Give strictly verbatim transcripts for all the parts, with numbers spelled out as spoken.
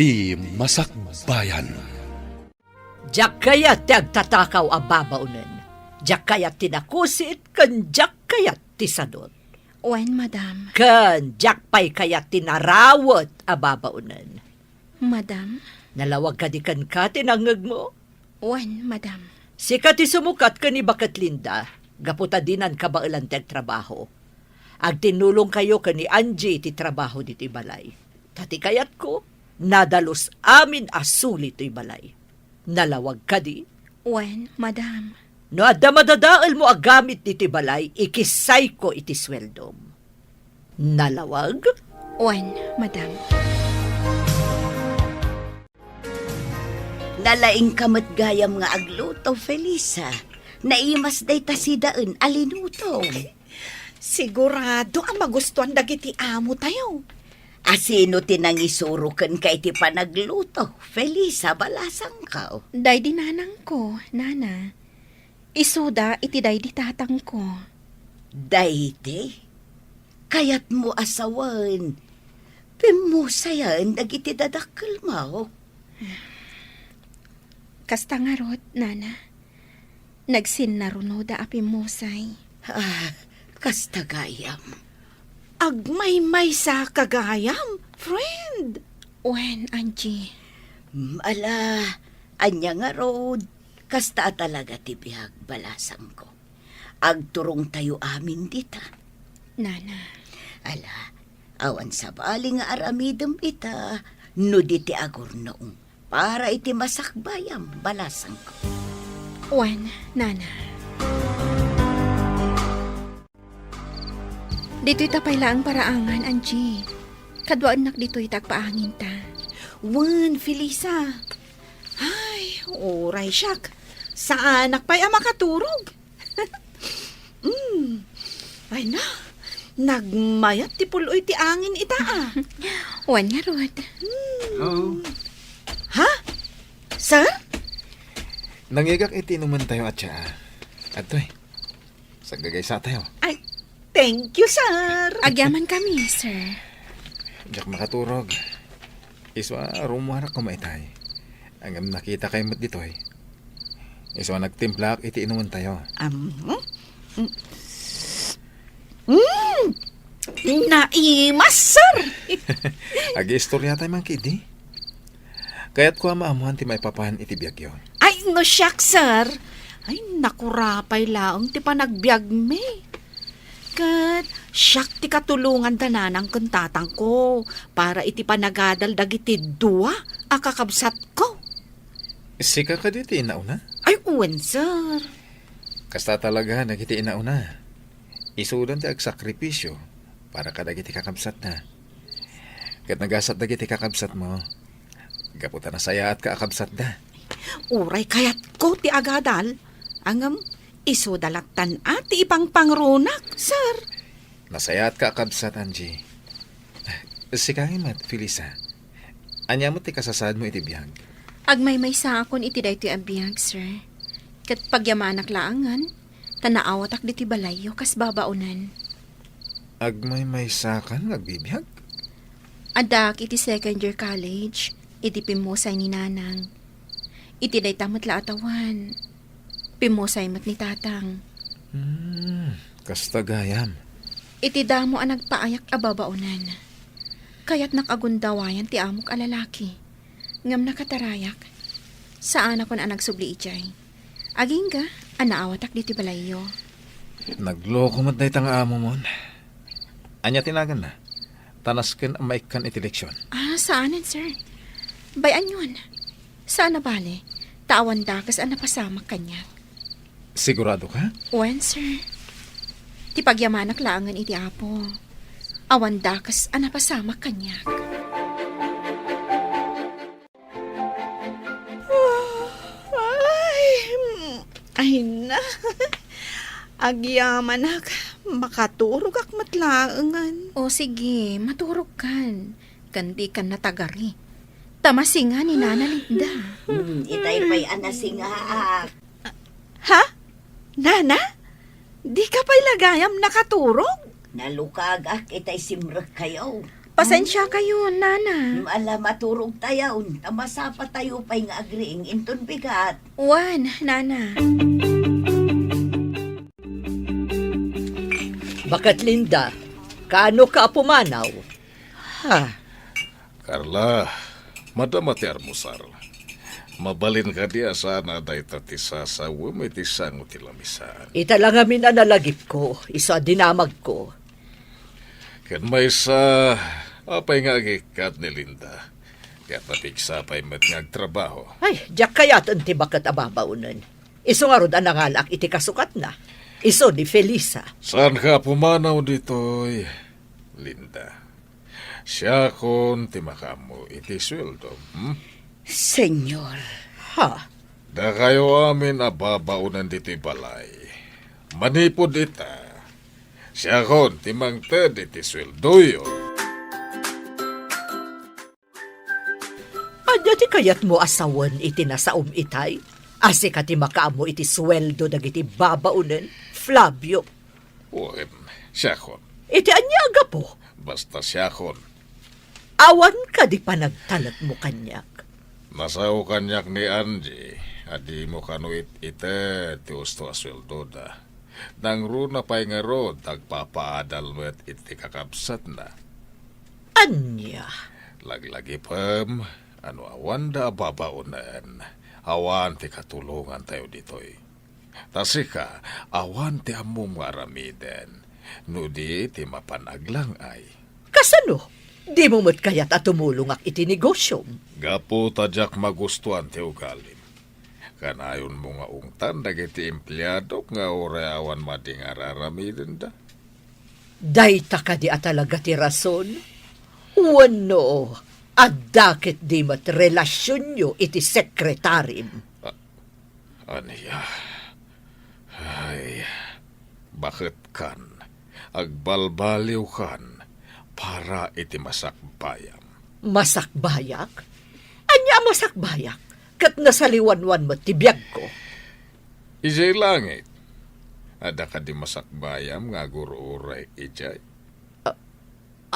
Ti Masakbayan. Diak kayat ti agtatakaw a babaonen. Diak kayat ti nakusit, ken diak kayat ti sadut. Wen, madam. Ken diak pay kayat ti narawet a babaonen. Madam? Nalawag kadi kenka ti nangngegmo? Wen, madam. Sika ti sumukat ken ni Baket Linda, gapu ta dinan kabaelan ti agtrabaho. Agtinnulongkayo ken ni Angie iti trabaho ditoy balay. Ta ti kayatko, nadalus amin a suli toy balay. Nalawag kadi? Wen, madam. No adda madadaelmo a gamit ditoy balay, ikissayko iti sueldom. Nalawag? Wen, madam. Nalaingka met gayam nga agluto, Felisa. Naimas dayta sidaen a linuto. Sigurado a magustuan dagiti amo tayo. A sino ti nangisuro kenka iti panagluto, Felisa, balasangko? Daydi nanangko, nana. Isuda iti daydi tatangko. Daydi? Kayatmo a sawen, pimmusayen dagiti dadakkelmo? Kasta ngarud, nana. Nagsinnarunoda a pimmusay. Ah, kasta gayam. Agmaymaysa ka gayam, friend. Wen, Angie. Mm, ala, ania ngarud, kasta a talaga ti biag, balasangko. Agturongtayo amin dita. Nana. Ala, awan sabali nga aramidem ita, no di ti agurnong para iti masakbayam, balasangko. Wen, nana. Ditoy ta pay laeng paraangan, Angie. Kaduaennak ditoy ta agpaanginta. Wen, Felisa. Ay, uray siak. Saanak pay a makaturog. Mm. Ay na, nagmayat ti pul-oy ti angin ita, ah. Wen ngarud. Hmm. Hello? Ha? Sir? Nangigak iti inumen tayo a tsaa. Adtoy. Saggagaysa tayo. Ay, thank you, sir. Agyaman kami, sir. Diak makaturog. Isu a rumuarak koma itay. Ngem nakitakay met ditoy. Isu a nagtimplaak iti inumen tayo. Am, hmm? Mm. Mm. Naimas, sir. Agiistorya tayo man kidi. Kayatko a maamuan ti maipapan iti biagyo. Ay, no siak, sir. Ay, nakurapay laeng ti panagbiagmi. Ket siak ti katulongan da nanang ken tatangko para iti panagadal dagiti dua a kakabsatko. Sika kadi ti inauna? Ay, wen, sir. Kasta talaga dagiti inauna. Isudan ti agsakripisio para kadagiti kakabsatda. Ket nagasat dagiti kakabsatmo, gapu ta nasayaatka a kabsatda. Uray kayatko ti agadal, ngem isuda lattan a ti ipangpangrunak, sir. Nasayaatka a kabsat, Angie. Sika met, Felisa. Ania met ti kasasaadmo iti biag? Agmaymaysaakon iti daytoy a biag, sir. Ket pagyamanak laengen, ta naawatak ditoy balayyo kas babaonen. Agmaymaysakan nga agbibiag? Addaak iti second year college, iti pimmusay ni Nanang. Iti dayta met la a tawen, pimmusay met ni Tatang. Hmm, kasta gayam. Iti damo a nagpaayak a babaonen, kayatnak a gundawayan ti amok a lalaki. Ngem nakatarayak, saanakon a nagsubli idiay. Agingga a naawatak ditoy balayyo. Nagloko met dayta nga amomon. Ania ti naganna? Ta nasken a maikkan iti leksion. Ah, saanen, sir. Bay-anyon. Saan a bale, ta awan dakes a napasamak kaniak. Sigurado ka? Wen, sir. Ti pagyamanak laengen iti Apo. Awan dakes a napasamak kaniak. Ay, mm, ay na. Agyamanak, makaturogak met laengen. O sige, maturogkan. Ken dikan natagari. Ta masinga ni Nana Linda. Hmm, itay pay a nasingaak. Ha? Nana? Dika pay la gayam nakaturog? Nalukagak itay simrekkayo. Pasensiakayo, Nana. Ala, maturogtayon, ta masapatayo pay nga agriing inton bigat. Wen, Nana. Baket Linda, kaano ka a pumanaw? Ha? Carla, madama ti armusar. Mabalin kadi a saan a dayta ti sasawem iti sango ti lamisaan? Ita la ngamin a nalagipko, isu a dinamagko. Ken maysa, apay nga agikkat ni Linda? Ket napigsa pay met nga agtrabaho. Ay, diak kayaten ti baket a babaonen. Isu ngarud a nangalaak iti kasukatna. Isu ni Felisa. Saanka a pumanaw ditoy, Linda? Siakon ti makaammo iti sueldo, hmm? Senyor. Ha? Dakayo amin a babaonen ditoy balay. Manipud ita, siakon ti mangted iti sueldoyo. Ania ti kayatmo a sawen iti nasaom itay? A sika ti makaammo iti sueldo dagiti babaonen, Flavio? Wen, siakon. Iti ania a gapu? Basta siakon. Awan kadi panagtalekmo kaniak? Nasao kaniak ni Angie a dimo kano it-ited ti usto a sueldoda. Nangruna pay ngarud, agpapaadal met iti kakabsatna. Ania? Laglagipem a no awanda a babaonen, awan ti katulongantayo ditoy. Ta sika, awan ti ammom nga aramiden, no di ti mapan aglang-ay. Kasano? Dimo met kayat a tumulongak iti negosiom? Gapu ta diak magustuan ti ugalim. Kanayonmo nga ungtan dagiti empleadok nga uray awan madi nga ar-aramidenda? Dayta kadi a talaga ti rason? Wenno, adda ketdi met relasionyo iti sekretarim? A-, ania? Ay, baketkan, agbalbaliwkan para iti masakbayam. Masakbayak? Ania a masakbayak? Ket nasaliwanwan met ti biagko. Idiay langit, adda kadi masakbayam nga agur-uray idiay? A-,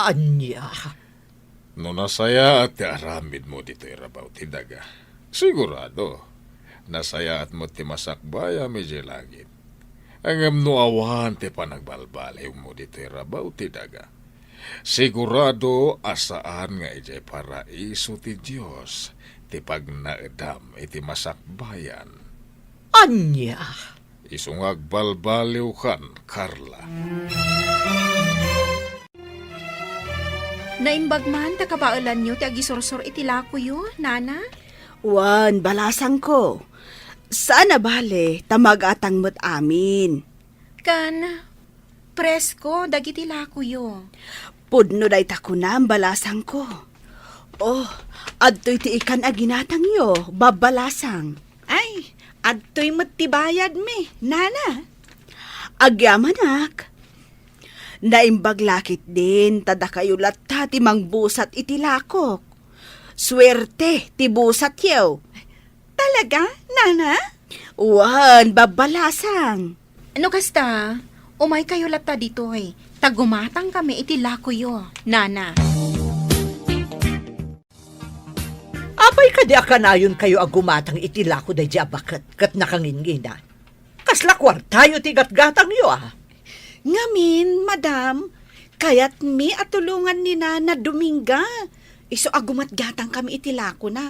ania? No nasayaat ti aramidmo ditoy rabaw ti daga, sigurado, nasayaat met ti masakbayam idiay langit. Ngem no awan ti panagbalbaliwmo ditoy rabaw ti daga, sigurado a saan nga idiay paraiso ti Dios ti pagnaedam iti masakbayan. Ania? Isu nga agbalbaliwkan, Carla. Naimbag man ta kabaelanyo ti agisursor iti lakoyo, Nana? Wen, balasangko. Saan a bale, ta magatang met amin. Kan, presko dagiti lakoyo. Pudno dayta kunam, balasangko. Oh, adtoy ti ikan a ginatangyo, babbalasang. Ay, adtoy met ti bayadmi, Nana. Agyamanak. Naimbag la ketdin ta dakayo latta ti mangbusat iti lakok. Suerte ti busatyo. Talaga, Nana? Wen, babbalasang. No kasta, umaykayo latta ditoy, ta gumatangkami iti lakoyo, Nana. Apay kadi a kanayonkayo a gumatang iti lako daydi a baket ket nakangingina? Kasla kuartayo ti gatgatangyo, a? Ngamin, madam, kayatmi a tulongan ni Nana Dominga. Isu a gumatgatangkami iti lakona.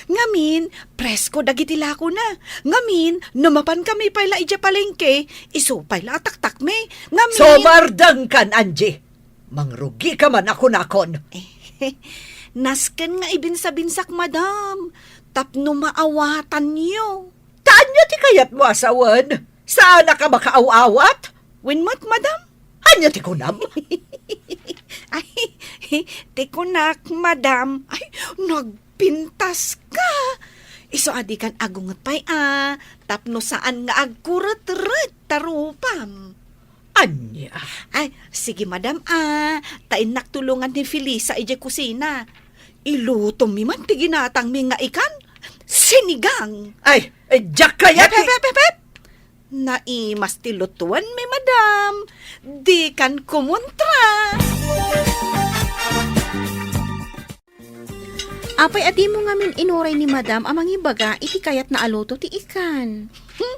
Ngamin, presko dagiti lakona. Ngamin, no mapankami pay la idiay palengke, isu pay la a taktakmi. Ngamin— Sumardengkan, Angie! Mangrugika man a kunakon. Nasken nga ibinsabinsak, madam, tapno maawatanyo. Ta ania ti kayatmo a sawen? Saanak a makaaw-awat? Wen met, madam. Ania ti kunam? Ay, ti kunak, madam. Ay, nagpintaska. Isu a dikan agunget pay a, tapno saan nga agkuretret ta rupam. Ania? Ay, sige, madam, a. Ta innak tulongan ni Felisa idiay kusina. Ilutomi man ti ginatangmi nga ikan. Sinigang! Ay, eh, diak kayat— Hep, hep, hep, hep, hep! Naimas ti lutuenmi, madam. Dikan kumontra. Apay a dimo ngamin inuray ni Madam a mangibaga iti kayatna a luto ti ikan? Hmm?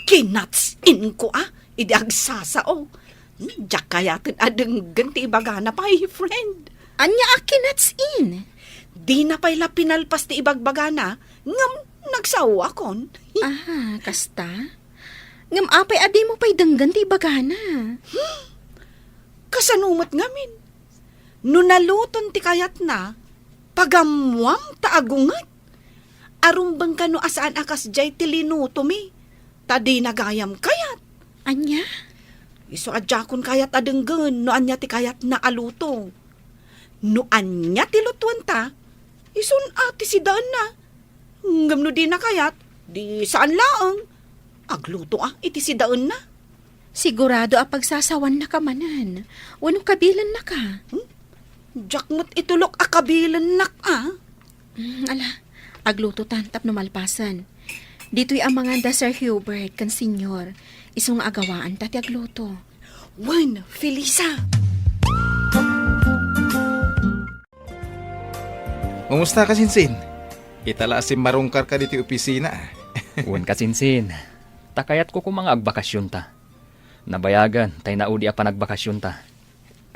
Kinatsin ko a, idi agsasao. Hmm, diak kayaten a denggen ti ibagana pay, friend. Ania a kinatsin? Dina pay la pinalpas ti ibagbagana, ngem nagsaoakon. Aha, kasta? Ngem apay a dimo pay denggen ti ibagana? Hmm? Kasano met ngamin? No naluton ti kayatna, pagammuam ta agunget. Arumbeng kano a saan a kasdiay ti linutomi, ta dina gayam kayat. Ania? Isu a diakon kayat a denggen no ania ti kayatna a luto. No ania ti lutuenta, isun a ti sidaenna. Ngem no dina kayat, di saan laeng. Agluto a iti sidaenna. Sigurado a pagsasawannaka manen, wenno kabilennaka? Hmm? Diak met itulok a kabilennak a. Mm, ala, aglutotan tapno malpasen. Ditoy amangan da Sir Hubert ken Senyor, isu nga agawaanta ti agluto. Wen, Felisa! Kumusta, Kasinsin? Ita la a simmarungkarka ditoy opisina, a. Wen, Kasinsin. Ta kayatko koma nga agbakasionta. Nabayagen tay naudi a panagbakasionta.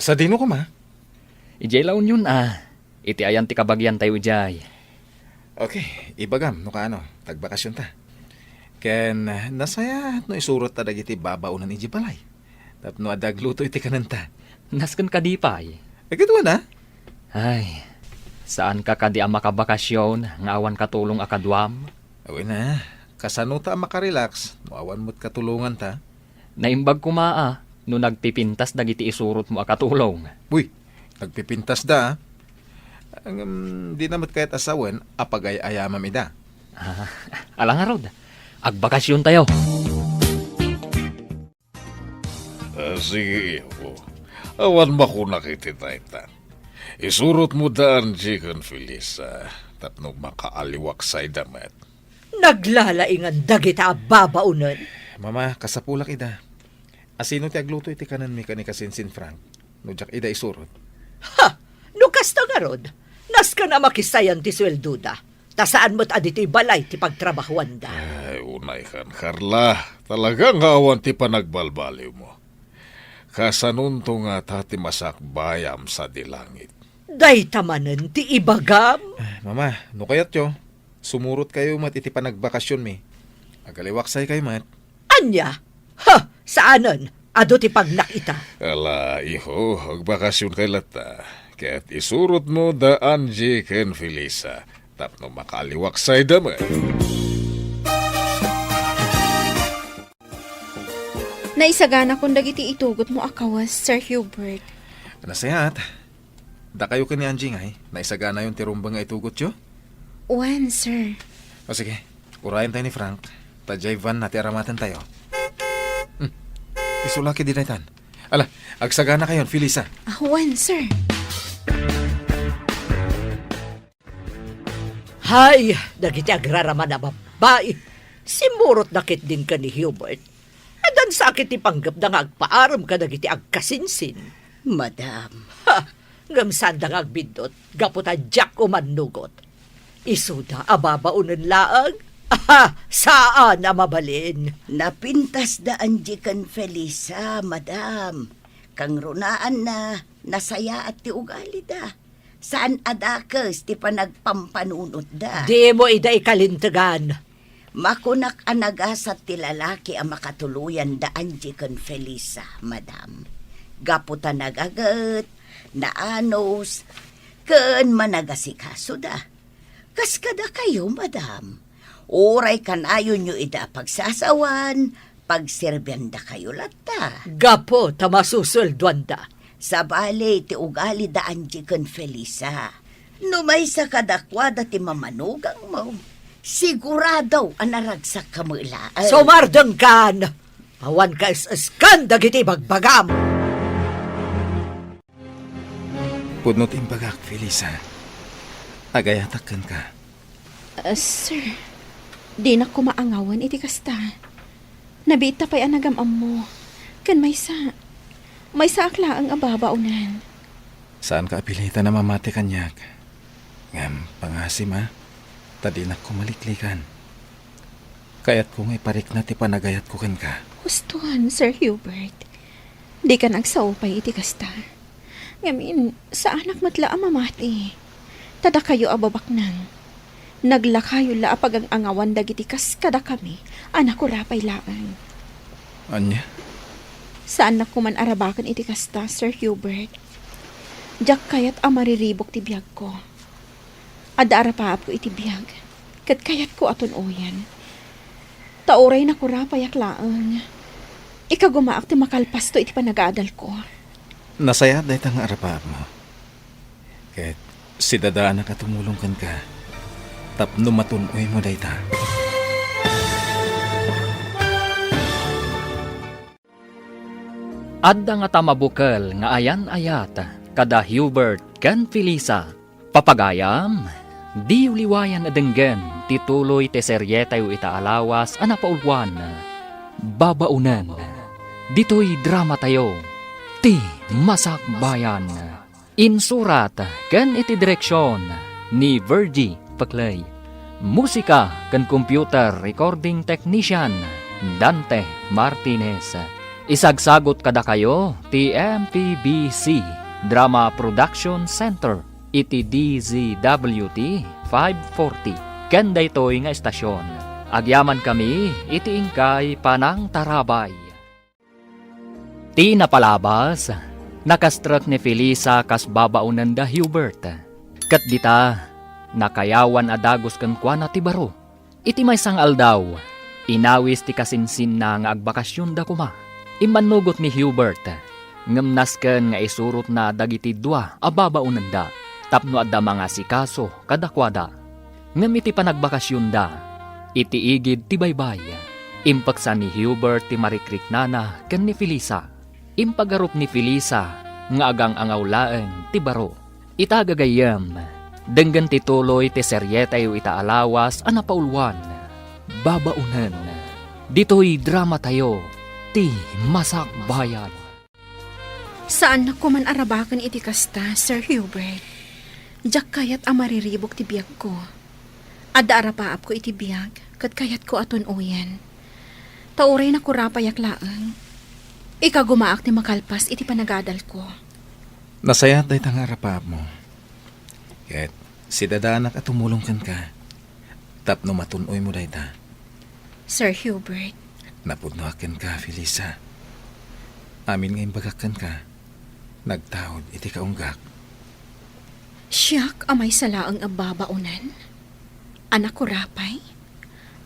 Sadino koma? Idiay La Union, a. Iti ayan ti kabagiantayo idiay. Okay, ibagam no kaano, ta agbakasionta. Ken, nasayaat no isurotta dagiti babaonen idiay balay. Tapno adda agluto iti kanenta. Nasken kadi pay? Ay, kaduana. Ay, saanka kadi a makabakasion nga awan katulong a kaduam? Wen a, kasanota a makarelax no awan met katulonganta? Naimbag koma a no nagpipintas dagiti isurotmo a katulong. Uy, nagpipintasda, a. Ngem dina met kayat a sawen a pagay-ayamam ida. Ah, ala ngarud, agbakasiontayo. Ah, sige, iho. Awan makunak iti dayta. Isurotmo da Angie ken Felisa tapno makaaliwaksayda met. Naglalaingan dagita a babaonen. Mama, kasapulak ida. Asino ti agluto iti kanenmi ken ni Kasinsin Frank no diak ida isurot? Ha! No kasta ngarud, nasken a makisayan ti sueldoda. Ta saan met a ditoy balay ti pagtrabahuanda. Ay, unaykan, Carla. Talaga nga awan ti panagbalbaliwmo. Kasanonto ngata ti masakbayam sadi langit? Dayta manen ti ibagam? Ah, Mama, no kayatyo, sumurotkayo met iti panagbakasionmi. Agaliwaksaykayo met. Ania? Ha! Saanen. Adu ti pagnak ita. Ala, iho, agbakasionkay latta. Ket isurotmo da Angie ken Felisa tapno makaaliwaksayda met. Naisaganakon dagiti itugotmo a kawes, Sir Hubert. Nasayaat. Dakayo ken ni Angie ngay, naisaganayon ti rumbeng nga itugotyo? Wen, sir. O sige, urayen tayo ni Frank, ta diay van na ti aramatentayo. Hmm. Isulaki di daytan. Ala, agsaganakayon, Felisa. Ah, wen, sir. Hay, dagiti agraraman a babbai. Simmurotda ketdin ken ni Hubert. Addan sa ket ti panggepda nga agpaarem kadagiti agkasinsin. Madam. Ha, ngem saanda nga agbiddut, gapu ta diak umannugot. Isuda a babaonen laeng? Aha, saan a mabalin. Napintas da Angie ken Felisa, madam. Kangrunaanna, nasayaat ti ugalida. Saan a dakes ti panagpampanunotda. Dimo ida ikalintegan. Makunak a nagasat ti lalaki a makatuloyan da Angie ken Felisa, madam. Gapu ta nagaget, naanus, ken managasikasoda. Kas kadakayo, madam, uray kanayonyo ida a pagsasawan, pagserbiandakayo latta. Gapu ta masusueldoanda. Sabali ti ugali da Angie ken Felisa. No maysa kadakuada ti mamanugangmo, sigurado a naragsak ka met laeng. Sumardengkan! Awan kaes-eskan dagiti ibagbagam! Pudno ti imbagak, Felisa. Agayatak kenka. Ah, sir, dinak koma angawen iti kasta. Nabiitta pay a nagam-ammo. Ken maysa, maysaak laeng a babaonen. Saanka a pilitan a mamati kaniak. Ngem pangasim, a, ta dinak ko maliklikan. Kayatko nga iparikna ti panagayatko kenka. Huston, Sir Hubert. Dika agsao pay iti kasta. Ngamin, saanak met la a mamati. Ta dakayo a babaknang, naglakayo la a pagang-angawan dagiti kas kadakami a nakurapay laeng. Ania? Saannak koman a rabaken iti kasta, Sir Hubert. Diak kayat a mariribuk ti biagko. Adda arapaapko iti biag, ket kayatko a tun-oyen. Ta uray nakurapayak laeng, ikagumaak ti makalpasto iti panagadalko. Nasayaat dayta nga arapaapmo. Ket sidadaanak a tumulong kenka tapno matun-oymo dayta. Adda ngata mabukel nga ayan-ayat kada Hubert ken Felisa. Papagayam, diyo liwayan a denggen ti tuloy ti serietayo ita a lawas a napauluan, Babaonen. Ditoy dramatayo, ti Masakbayan. Insurat ken iti direksion ni Virgie Peclay. Musika ken computer recording technician, Dante Martinez. Isagsagut kadakayo ti M P B C Drama Production Center iti D Z W T five forty. Ken daytoy nga estasion, agyamankami iti inkay panangtarabay. Ti napalabas, nakastrek ni Felisa kas babaonen da Hubert. Ket dita, nakayawan a dagus kenkuana ti baro. Iti maysa nga aldaw, inawis ti kasinsinna nga agbakasionda koma. Immannugot ni Hubert, ngem nasken nga isurotna dagiti dua a babaonenda tapno adda mangasikaso kadakuada. Ngem iti panagbakasionda, iti igid ti baybay, impeksa ni Hubert ti marikriknana ken ni Felisa. Impagarup ni Felisa nga agang-angaw laeng ti baro. Ita, gagayyem, denggen ti tuloy ti serietayo ita a lawas a napauluan, Babaonen. Ditoy dramatayo, ti Masakbayan. Saannak koman a rabaken iti kasta, Sir Hubert. Diak kayat a mariribuk ti biagko. Adda arapaapko iti biag, ket kayatko a tun-oyen. Ta uray nakurapayak laeng, ikagumaak ti makalpas iti panagadalko. Nasayaat dayta nga arapaapmo. Ket sidadaanak a tumulong kenka tapno matun-oymo dayta. Sir Hubert. Napudnoak kenka, Felisa. Amin nga imbagak kenka, nagtaud iti kaunggak. Siak a maysa laeng a babaonen? A nakurapay?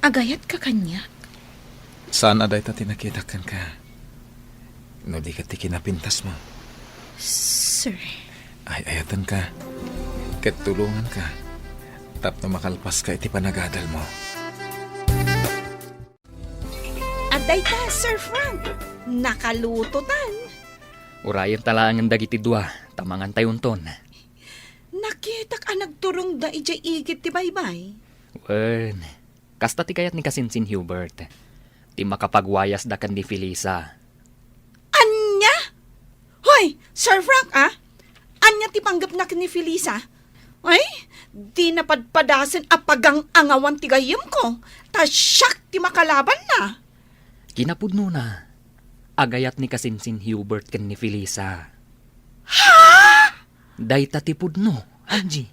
Agayatka kaniak? Saan a dayta ti nakitak kenka, no di ket ti kinapintasmo. Sir. Ay-ayatenka, ket tulonganka, tapno makalpaska iti panagadalmo. Adda ita, Sir Frank. Nakalutotan. Urayenta laengen dagiti dua, ta mangantayonton. Nakitak a nagturongda idiay igid ti baybay. Wen, kasta ti kayat ni kasinsin Hubert, ti makapagwayasda ken ni Felisa. Ania? Hoy, Sir Frank, a? Ania ti panggepna ken ni Felisa? Ay, di napadpadasen a pagang-angawan ti gayyemko, ta siak ti makalabanna. Kinapudnona, agayat ni kasinsin Hubert ken ni Felisa. Ha? Dayta ti pudno, Angie.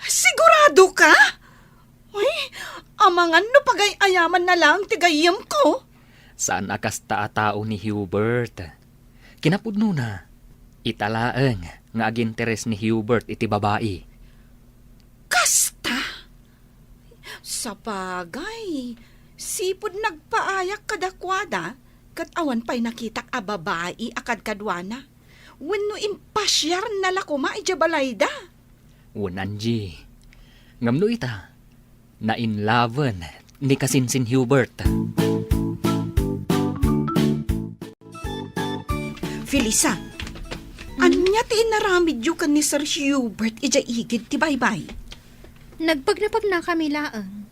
Sigurado ka? Uy, amangan no pagay-ayamanna laeng ti gayyemko. Saan a kasta a tao ni Hubert. Kinapudnona, ita laeng nga aginteres ni Hubert iti babai. Kasta? Sapagay, sipud nagpaayak kadakuada, ket awan pay nakitak a babai a kadkaduana. Wenno impasiarna la koma idiay balayda. Wen, Angie. Ngem no ita, nainlaven ni kasinsin Hubert. Felisa, ania ti inaramidyo ken ni Sir Hubert idiay igid ti baybay? Nagpagnapagnakami laeng.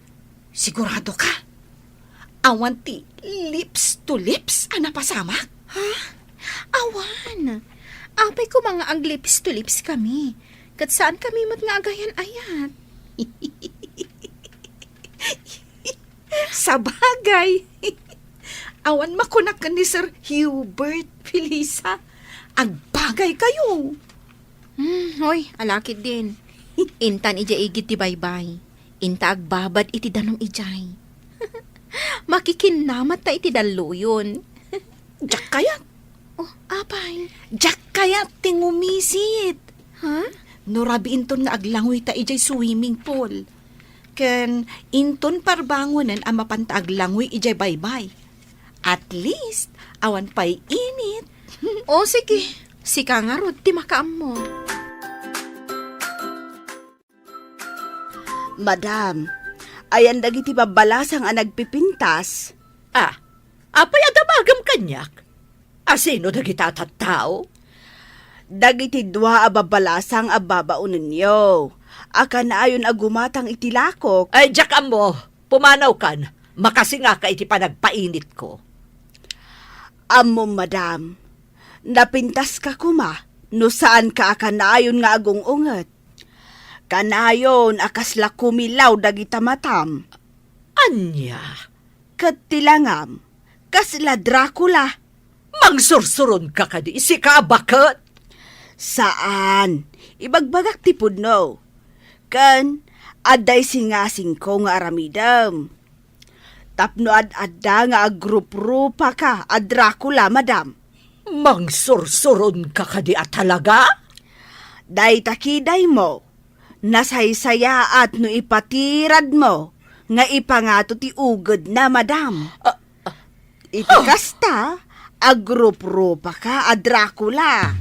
Sigurado ka? Awan ti lips to lips a napasamak? Ha? Awan. Apay koma nga ag-lips to lips kami. Ket saankami met nga agayan-ayat. Sabagay. Awan makunak ken ni Sir Hubert, Felisa. Agbagaykayo. Hmm, hoy, ala ketdin. Intan idiay igid ti baybay. Inta agbabad iti danum idiay. Makikinnamatta iti dalluyon. Diak kayat. Oh, apay? Diak kayat ti ngumisit. Ha? No rabii inton nga aglangoyta idiay swimming pool. Ken inton parbangonen a mapanta aglangoy idiay baybay. At least, awan pay init. O, sige. Sika ngarud ti makaammo. Madam, ayan dagiti babbalasang a nagpipintas? Ah, apay a damagem kaniak? A sino dagita a tattao? Dagiti dua a babbalasang a babaonenyo a kanayon a gumatang iti lakok. Ay, diak ammo. Pumanawkan. Makasingaka iti panagpainitko. Ammom, madam, napintaska koma no saanka a kanayon nga agung-unget. Kanayon a kasla kumilaw dagita matam. Ania? Ket ti langam, kasla Dracula. Mangsursuronka kadi, sika a baket? Saan. Ibagbagak ti pudno. Ken, adda isingasingko nga aramidem. Tapno ad-adda nga agruprupa ka a Dracula, madam. Mangsursuronka kadi a talaga? Dayta kidaymo, nasaysayaat no ipatiradmo nga ipangato ti ugedna, madam. Ah, ah. Iti kasta, agruprupa ka a Dracula.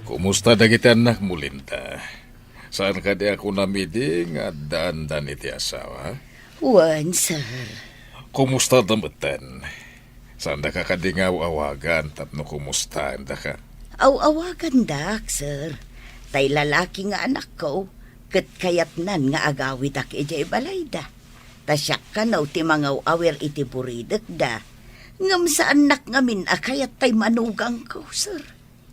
Kumusta dagiti annakmo, Linda? Saan kadi a kunam idi nga addaandan iti asawa? Wen, sir. Kumusta da metten? Saandaka kadi nga aw-awagan tapno kumustaendaka? Aw-awagandak, sir. Tay lalaki nga anakko, ket kayatnan nga agawidak idiay balayda. Ta siak kano ti mangaw-awir iti buridekda. Ngem saannak ngamin a kayat tay manugangko, sir.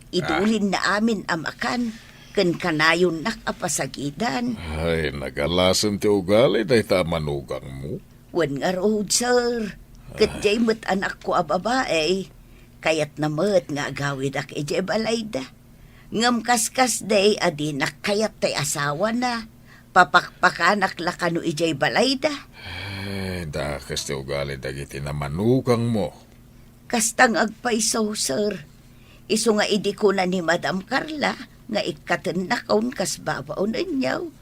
Idulinna amin a makan, ken kanayonnak a pasagidan. Ay, nagalasen ti ugali dayta a manugangmo. Wen ngarud, sir. Ket diay met anakko a babai, kayatna met nga agawidak idiay balayda. Ngem kaskasdi a dinak kayat tay asawana, papakpakanak la kano idiay balayda. Ay, dakes ti ugali dagiti namanugangmo. Kasta nga agpayso, sir. Isu nga idi kuna ni Madam Carla nga ikkatennakon kas babaonenyo,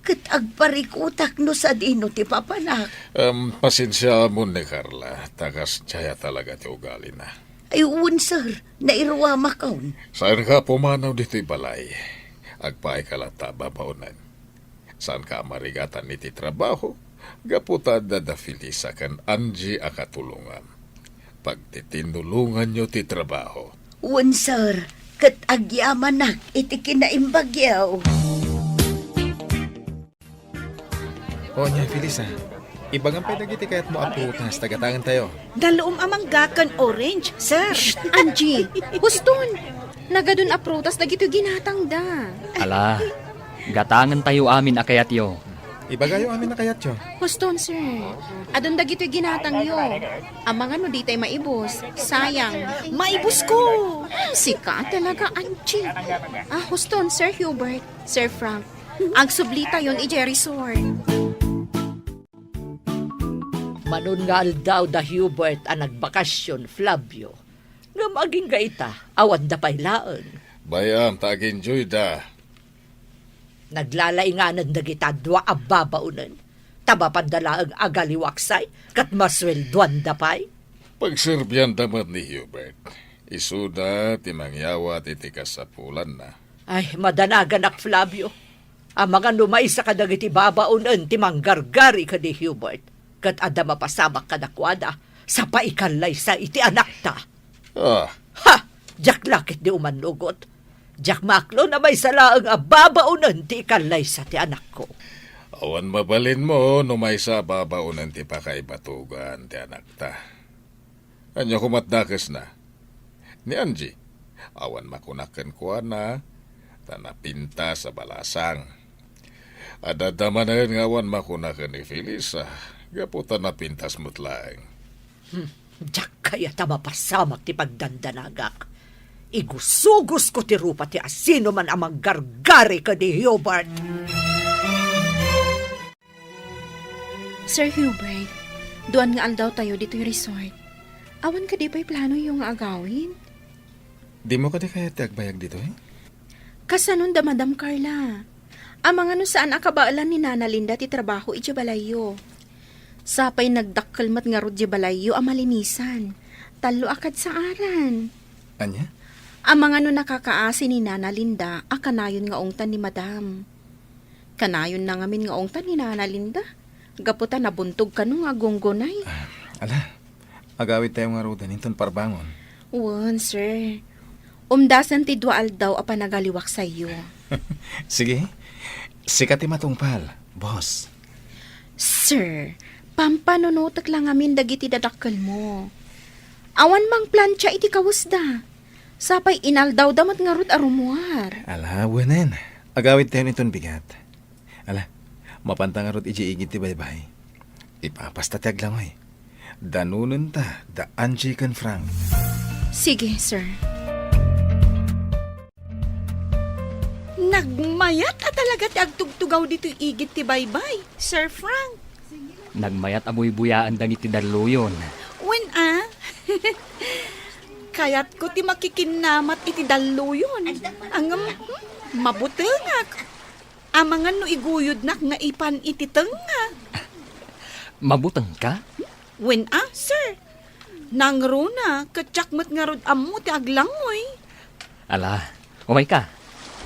ket agparikutak no sadino ti papanak. Em, pasensiaamon ni Carla, ta kasdiay a talaga ti ugalina. Ay, wen, sir. Nairuamakon. Saanka a pumanaw ditoy balay. Agpaayka latta a babaonen. Saanka a marigatan iti trabaho, gapu ta adda da Felisa ken Angie a katulongam. Pagtitinnulonganyo ti trabaho. Wen, sir, ket agyamanak iti kinaimbagyo. O, nia, Felisa, ibagam pay dagiti kayatmo a prutas ta gatangentayo. Dalluom a mangga ken orange, sir. Shh, Angie! Huston! Nagadun a prutas dagitoy ginatangda. Ala, gatangentayo amin a kayatyo. Ibagayo amin a kayatyo. Huston, sir. Adun dagitoy ginatangyo. Amangan no ditay maibus. Sayang. Maibus ko! Hmm, sika talaga, Angie. Ah, huston, Sir Hubert, Sir Frank. Agsublitayon idiay resort. Manon nga aldaw da Hubert a nagbakasyon, Flavio. Ngem agingga ita, awanda pay laeng. Bay-am ta agenjoyda. Naglalainganan dagita dua a babaonen. Ta mapanda laeng agaliwaksay, ket masueldoanda pay. Pagserbianda met ni Hubert. Isuda ti mangyawat iti kasapulanna. Ay, madanaganak, Flavio. Amangan no maysa kadagiti babaonen ti manggargari ken ni Hubert, ket adda mapasamak kadakuada sa paikallaysa iti anakta. Ah. Ha! Diak la ketdi umanugot. Diak maaklo a maysa laeng a babaonen ti ikallaysa ti anakko. Awan mabalinmo no maysa a babaonen ti pakaibatugan ti anakta. Ania koma't dakesna? Ni Angie, Awan makunak kenkuana, ta napintas a balasang. Adda manen nga awan makunak ken ni Felisa, gapu ta napintas met laeng. Hmm, diak kayat a mapasamak ti pagdandanagak. Igusugosko ti rupa ti asinoman a manggargari ken ni Hubert. Sir Hubert, duan nga aldaw tayo ditoy resort. Awan kadi pay planoyo nga agawid? Dimo kadi kayat ti agbayag ditoy? Kasanon da Madam Carla? Amangan no saan a kabaelan ni Nana Linda ti trabaho idiay balayyo. Sapay nagdakkel met ngarud diay balayyo a malinisan. Tallo a kadsaaran. Ania? Amangan no nakakaasi ni Nana Linda a kanayon nga ungtan ni Madam. Kanayon na ngamin nga ungtan ni Nana Linda. Gapu ta nabuntog kano nga agunggunay. Ah, ala, agawid tayo ngaruden inton parbangon. Wen, sir. Umdasen ti dua aldaw a panagaliwak sayo. Sige, sika ti matungpal, boss. Sir, pampanunotek la ngamin dagiti dadakkelmo. Awan mangplancha iti kawesda. Sapay inaldawda met ngarud a rummuar. Ala, wenen. Agawid tayo inton bigat. Ala, mapanta ngarud idiay igid ti baybay. Ipapasta ti aglangoy. Danonenta da Angie ken Frank. Sige, sir. Nagmayat a talaga ti agtugtugaw ditoy igid ti baybay, Sir Frank. Nagmayat a buybuyaen dagiti dalluyon. Wen a? Kayatko ti makikinnamat iti dalluyon. Ngem, hmm, mabutengak. Amangan no iguyodnak nga ipan iti tengnga. Mabutengka? Wen a, sir. Nangruna, ket diak met ngarud ammo ti aglangoy. Ala, umayka.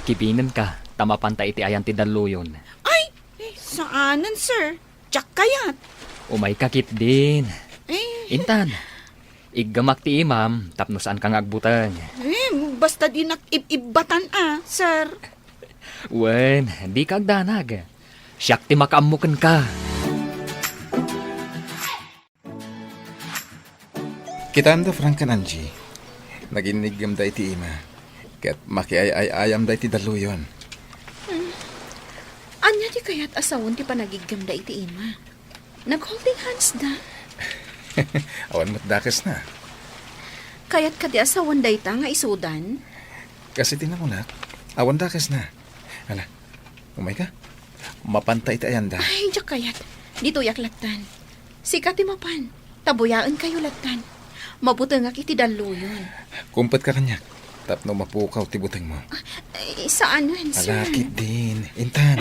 Kibinenka, ta mapanta iti ayan ti dalluyon. Ay, saanen, sir. Diak kayat. Umayka ketdin. Eh. Intan, iggemak ti imam tapno saanka nga agbuteng. Eh, basta dinak ib-ibbatan a, sir. Wen, dika agdanag. Siak ti makaammo kenka. Kitaem da Frank ken Angie. Naginiggemda iti ima. Ket makiay-ay-ayamda iti dalluyon. Hmm. Ania ti kayat a sawen ti panagiggemda iti ima? Nag-holding hands da. Awan met dakesna. Kayat kadi a sawen dayta nga isudan? Kas iti nakunak, awan dakesna. Ala, umayka. Mapanta iti ayanda. Ay, diak kayat. Ditoyak lattan. Sika ti mapan. Ta buyaenkayo lattan. Mabutengak iti dalluyon. Kumpetka kaniak. Tapno mapukaw ti butengmo. Ay, saan, sir? Ala, ketdin. Intan.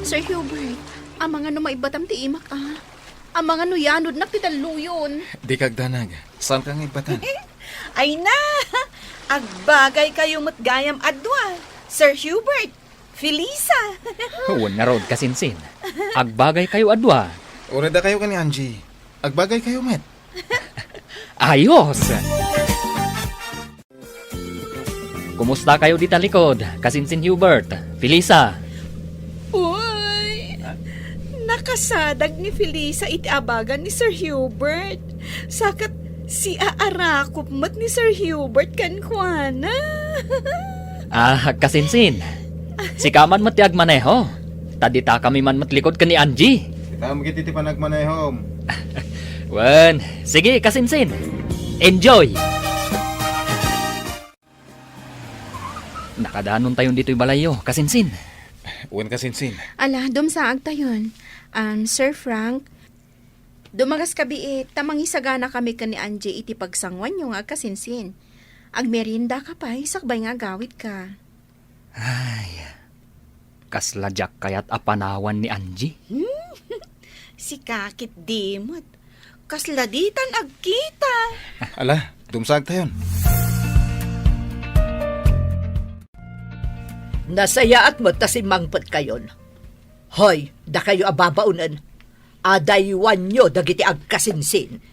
Sir Hubert, amangan no maibbatam ti imak, a. Amangan no yanodnak ti dalluyon. Dika agdanag. Saanka nga ibbatan? Ay na! Agbagaykayo met gayam a dua, Sir Hubert, Felisa. Wen ngarud, kasinsin. Agbagaykayo a dua. Uray dakayo ken ni Angie. Agbagaykayo met. Ayos! Kumustakayo dita likod, kasinsin Hubert, Felisa? Uy, nakasadag ni Felisa iti abagan ni Sir Hubert. Sa ket siaarakop met ni Sir Hubert kenkuana. Ah, kasinsin. Sika man met ti agmaneho. Ta ditakami man met likod ken ni Angie. Kita met iti panagmanehom. Wen, sige, kasinsin. Enjoy! Nakadanontayon ditoy balayyo, kasinsin. Wen, kasinsin. Ala, dumsaagtayon. Um, Sir Frank, dumagas ka biit, ta mangisaganakami ken ni Angie iti pagsanguanyo nga agkasinsin. Agmeriendaka pay, sakbay nga agawidka. Ay, kasla diak kayat a panawan ni Angie. Hmm? Sika ketdi met. Kasla ditan agkita. Ala, dumsaagtayon. Nasayaat met ta simmangpetkayon. Hoy, dakayo a babaonen, adaywanyo dagiti agkasinsin.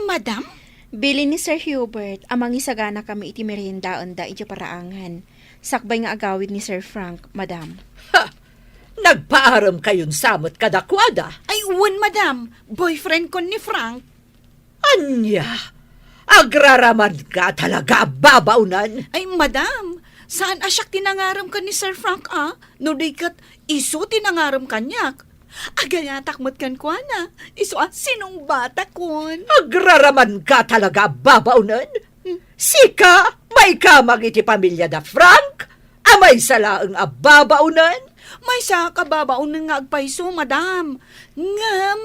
Madam? Bilin ni Sir Hubert a mangisaganakami iti meriendaenda idiay paraangan, sakbay nga agawid ni Sir Frank, madam. Ha! Nagpaaremkayon sa met kadakuada? Ay, wen, madam. Boyfriendkon ni Frank. Ania? Agraraman ka talaga a babaonen! Ay, madam, saan a siak ti nangarem ken ni Sir Frank, a? No di ket isu ti nangarem kaniak. Agayatak met kenkuana. Isu a sinungbatakon. Agraraman ka talaga a babaonen! Sika, maikamang iti pamiliada Frank? A maysa laeng a babaonen? Maysaak a babaonen nga agpayso, madam. Ngem,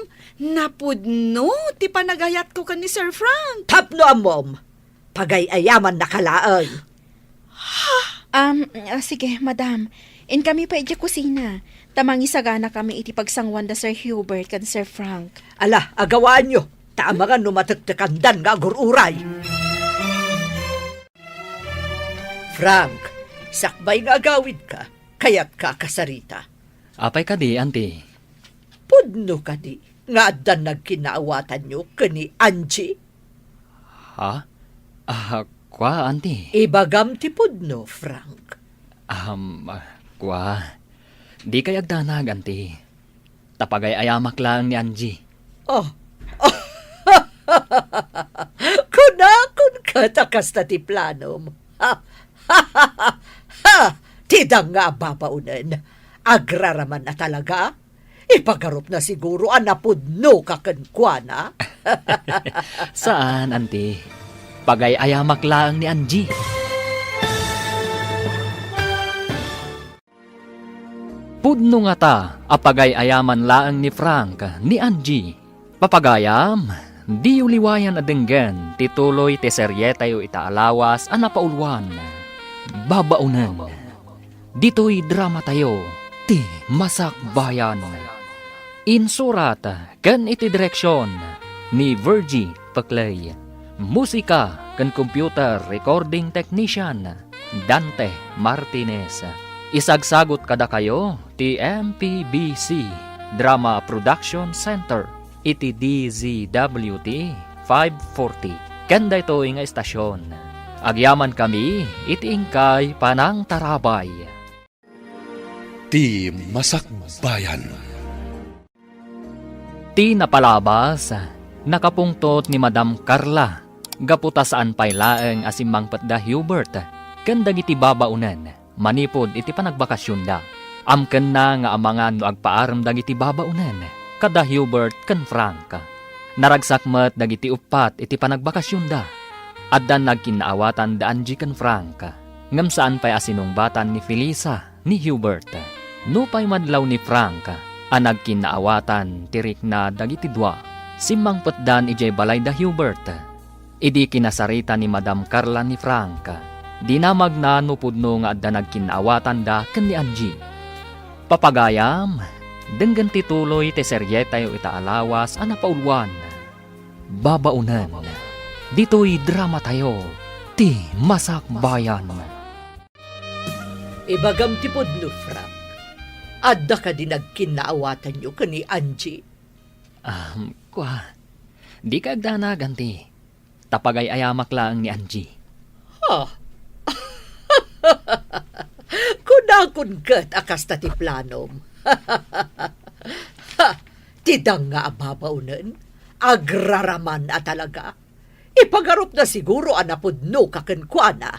napudno ti panagayatko ken ni Sir Frank. Tapno ammom, pagay-ayamanna ka laeng. Um, ah, sige, madam. Inkami pay idiay kusina, ta mangisaganakami iti pagsangwanda Sir Hubert ken Sir Frank. Ala, agawaanyo, ta amangan no matektekandan nga agur-uray. Frank, sakbay nga agawidka, kayatka a kasarita. Apay kadi, Auntie? Pudno kadi nga addan nagkinnaawatanyo ken ni Angie? Ha? Ah, kua, Auntie? Ibagam ti pudno, Frank. Um, ah, kua. Dikay agdanag, Auntie. Ta pagay-ayamak laeng ni Angie. Oh. Kunakon ket a kasta ti planom. Ha! Ha! Ti danga a babaonen. Agraraman a talaga. Ipagarupna siguro a napudnoka kenkuana. Saan, Auntie. Pagay-ayamak laeng ni Angie. Pudno ngata a pagay-ayaman laeng ni Frank ni Angie. Papagayam, diyo liwayan a denggen ti tuloy ti serietayo ita a lawas a napauluan, Babaonen. Ditoy dramatayo, Ti Masakbayan. Insurat ken iti direksion ni Virgie Peclay. Musika ken computer recording technician, Dante Martinez. Isagsagut kadakayo ti M P B C Drama Production Center iti D Z W T five forty. Ken daytoy nga estasion, agyamankami iti inkay panangtarabay. Ti Masakbayan. Ti napalabas, nakapungtot ni Madam Carla gapu ta saan pay laeng a simmangpet da Hubert ken dagiti babaonen manipud iti panagbakasionda. Amkenna nga amangan no agpaarem dagiti babaonen kada Hubert ken Frank. Naragsak met dagiti uppat iti panagbakasionda. Addan nagkinnaawatan da Angie ken Frank, ngem saan pay a sinungbatan ni Felisa ni Hubert. Nupay madlaw ni Frank a nagkinnaawatan ti rikna dagiti dua, simmangpetdan idiay balay da Hubert. Idi kinasarita ni Madam Carla ni Frank, dinamagna no pudno nga adda nagkinnaawatanda ken ni Angie. Papagayam, denggen ti tuloy ti serietayo ita a lawas a napauluan, Babaonen. Ditoy dramatayo, Ti Masakbayan. Ibagam ti pudno, Frank. Adda kadi nagkinnaawatanyo ken ni Angie? Ah, kua, dika agdanag, Auntie. Ta pagay-ayamak laeng ni Angie. Ha? Kunakon ket a kasta ti planom. Ha! Ti danga a babaonen, agraraman a talaga. Ipagarupna siguro a napudnoka kenkuana.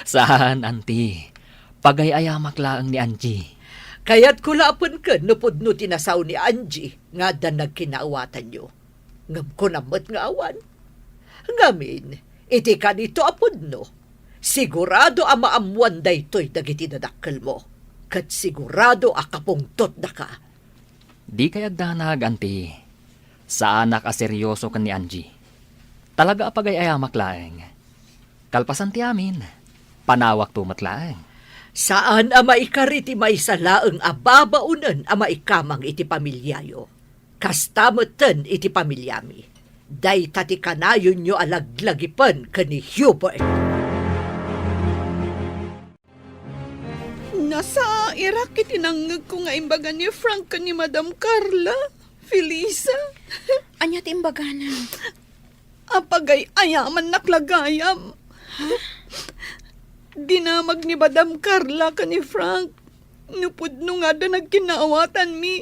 Saan, Auntie. Pagay-ayamak laeng ni Angie. Kayatko la a penken no pudno ti nasao ni Angie nga addan nagkinnaawatanyo. Ngem kunam met nga awan. Ngamin, iti kanito a pudno, sigurado a maammoan daytoy dagiti dadakkelmo, ket sigurado a kapungtotdaka. Dikay agdanag, Auntie. Saanak a serioso ken ni Angie. Talaga a pagay-ayamak laeng. Kalpasan ti amin, panawakto met laeng. Saan a maikari ti maysa laeng a babaonen a maikamang iti pamiliayo. Kasta metten iti pamiliami. Dayta ti kanayonyo a laglagipen ken ni Hubert. Nasairak iti nangngegko nga imbaga ni Frank ken ni Madam Carla, Felisa. Ania ti imbagana? Apagay-ayamannak la gayam. Ha? Dinamag ni Madam Carla ken ni Frank no pudno nga adda nagkinnaawatanmi.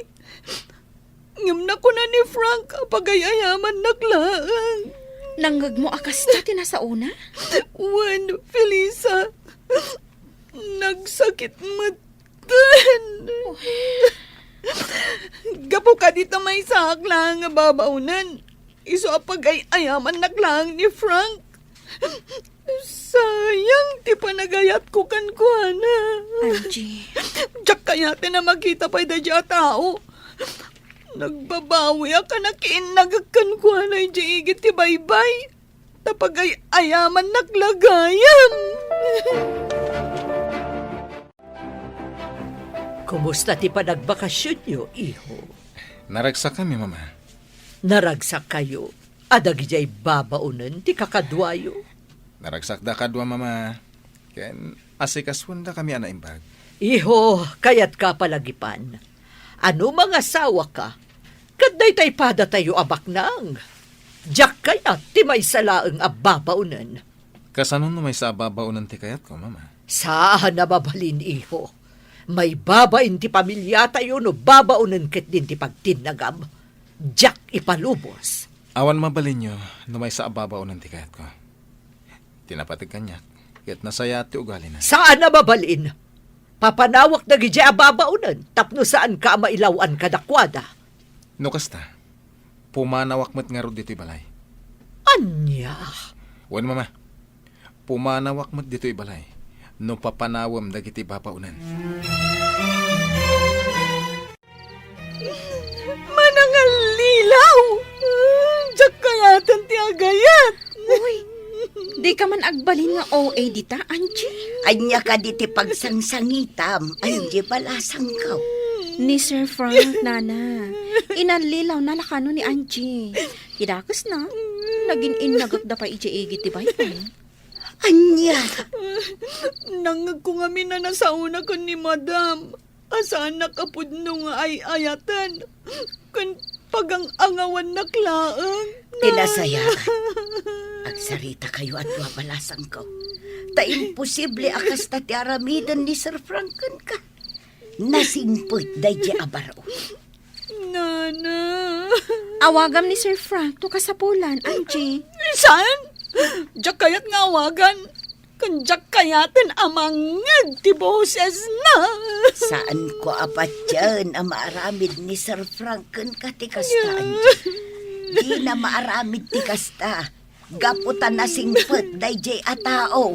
Ngem nakuna ni Frank a pagay-ayamannak laeng. Nangngegmo a kasta ti nasaona? Wen, Felisa. Nagsakit metten. Gapu kadi ta maysaak laeng a babaonen, isu a pagay-ayamannak laeng ni Frank. Sayang ti panagayatko kenkuana. Angie. Diak kayaten a makita pay daydiay a tao. Nagbabawiak a nakiinnagek kenkuana idiay igid ti baybay. Ta pagay-ayamannak la gayam. Kumusta ti panagbakasionyo, iho? Naragsakami, Mama. Naragsakkayo a dagidiay babaonen ti kakaduayo? Naragsakda kadua, Mama. Ken asikasuendakami a naimbag. Iho, kayatka a palagipan. A no mangasawaka, ket daytay padatayo a baknang. Diak kayat ti maysa laeng a babaonen. Kasano no maysa a babaonen ti kayatko, Mama? Saan a mabalin, iho. Maibabain ti pamiliatayo no babaonen ketdin ti pagtinnagam. Diak ipalubos. Awan mabalinyo no maysa a babaonen ti kayatko. Ti napateg kaniak, ket nasayaat ti ugalina. Saan a mabalin. Papanawak dagidiay a babaonen tapno saanka a mailaw-an kadakuada. No kasta, pumanawak met ngarud ditoy balay. Ania? Wen, Mama. Pumanawak met ditoy balay no papanawem dagiti babaonen. Manangallilaw! Diak kayaten ti agayat! Uy, dika man agbalin nga O A dita, Angie? Ania kadi ti pagsangsangitam, Angie Balasangko? Ni Sir Frank, Nana. Inallilawna la kano ni Angie. Ti dakesna, nagin-innagekda pay idiay igid ti baybay. Ania? Nangngegko ngamin a nasaona ken ni Madam. A saannak a pudno nga ay-ayaten ken pagang-angawannak laeng. Ti nasayaat, agsaritakayo a dua, Balasangko. Ta imposible a kasta ti aramiden ni Sir Frank kenka. Nasingpet daydiay a baro. Nana. Awagam ni Sir Frank no kasapulan, Angie. Saan? Diak kayat nga awagan. Ken diak kayaten a mangngeg ti bosesna. Saanko a patien a maaramid ni Sir Frank kenka ti kasta, Angie. Dina maaramid ti kasta. Gapu ta nasingpet daydiay a tao.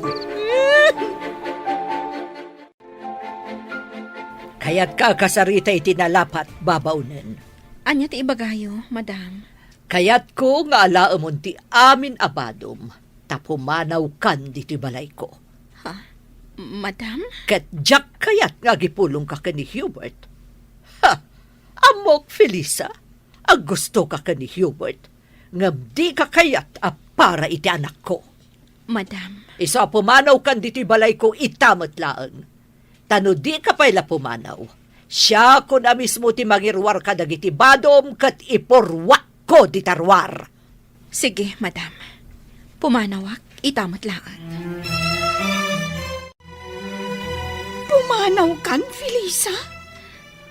Kayatka a kasarita iti nalapat, babaonen. Ania ti ibagayo, Madam? Kayatko nga alaemon ti amin a badom, ta pumanawkan ditoy balayko. Ha? Madam? Ket diak kayat nga agipulongka ken ni Hubert. Ha! Ammok, Felisa, a gustoka ken ni Hubert, ngem dika kayat a para iti anakko. Madam. Isu a pumanawkan ditoy balayko ita met laeng. Ta no dika pay la pumanaw, siakon a mismo ti mangiruar kadagiti badom ket ipurruakko dita ruar. Sige, Madam. Pumanawak ita met laeng. Pumanawkan, Felisa?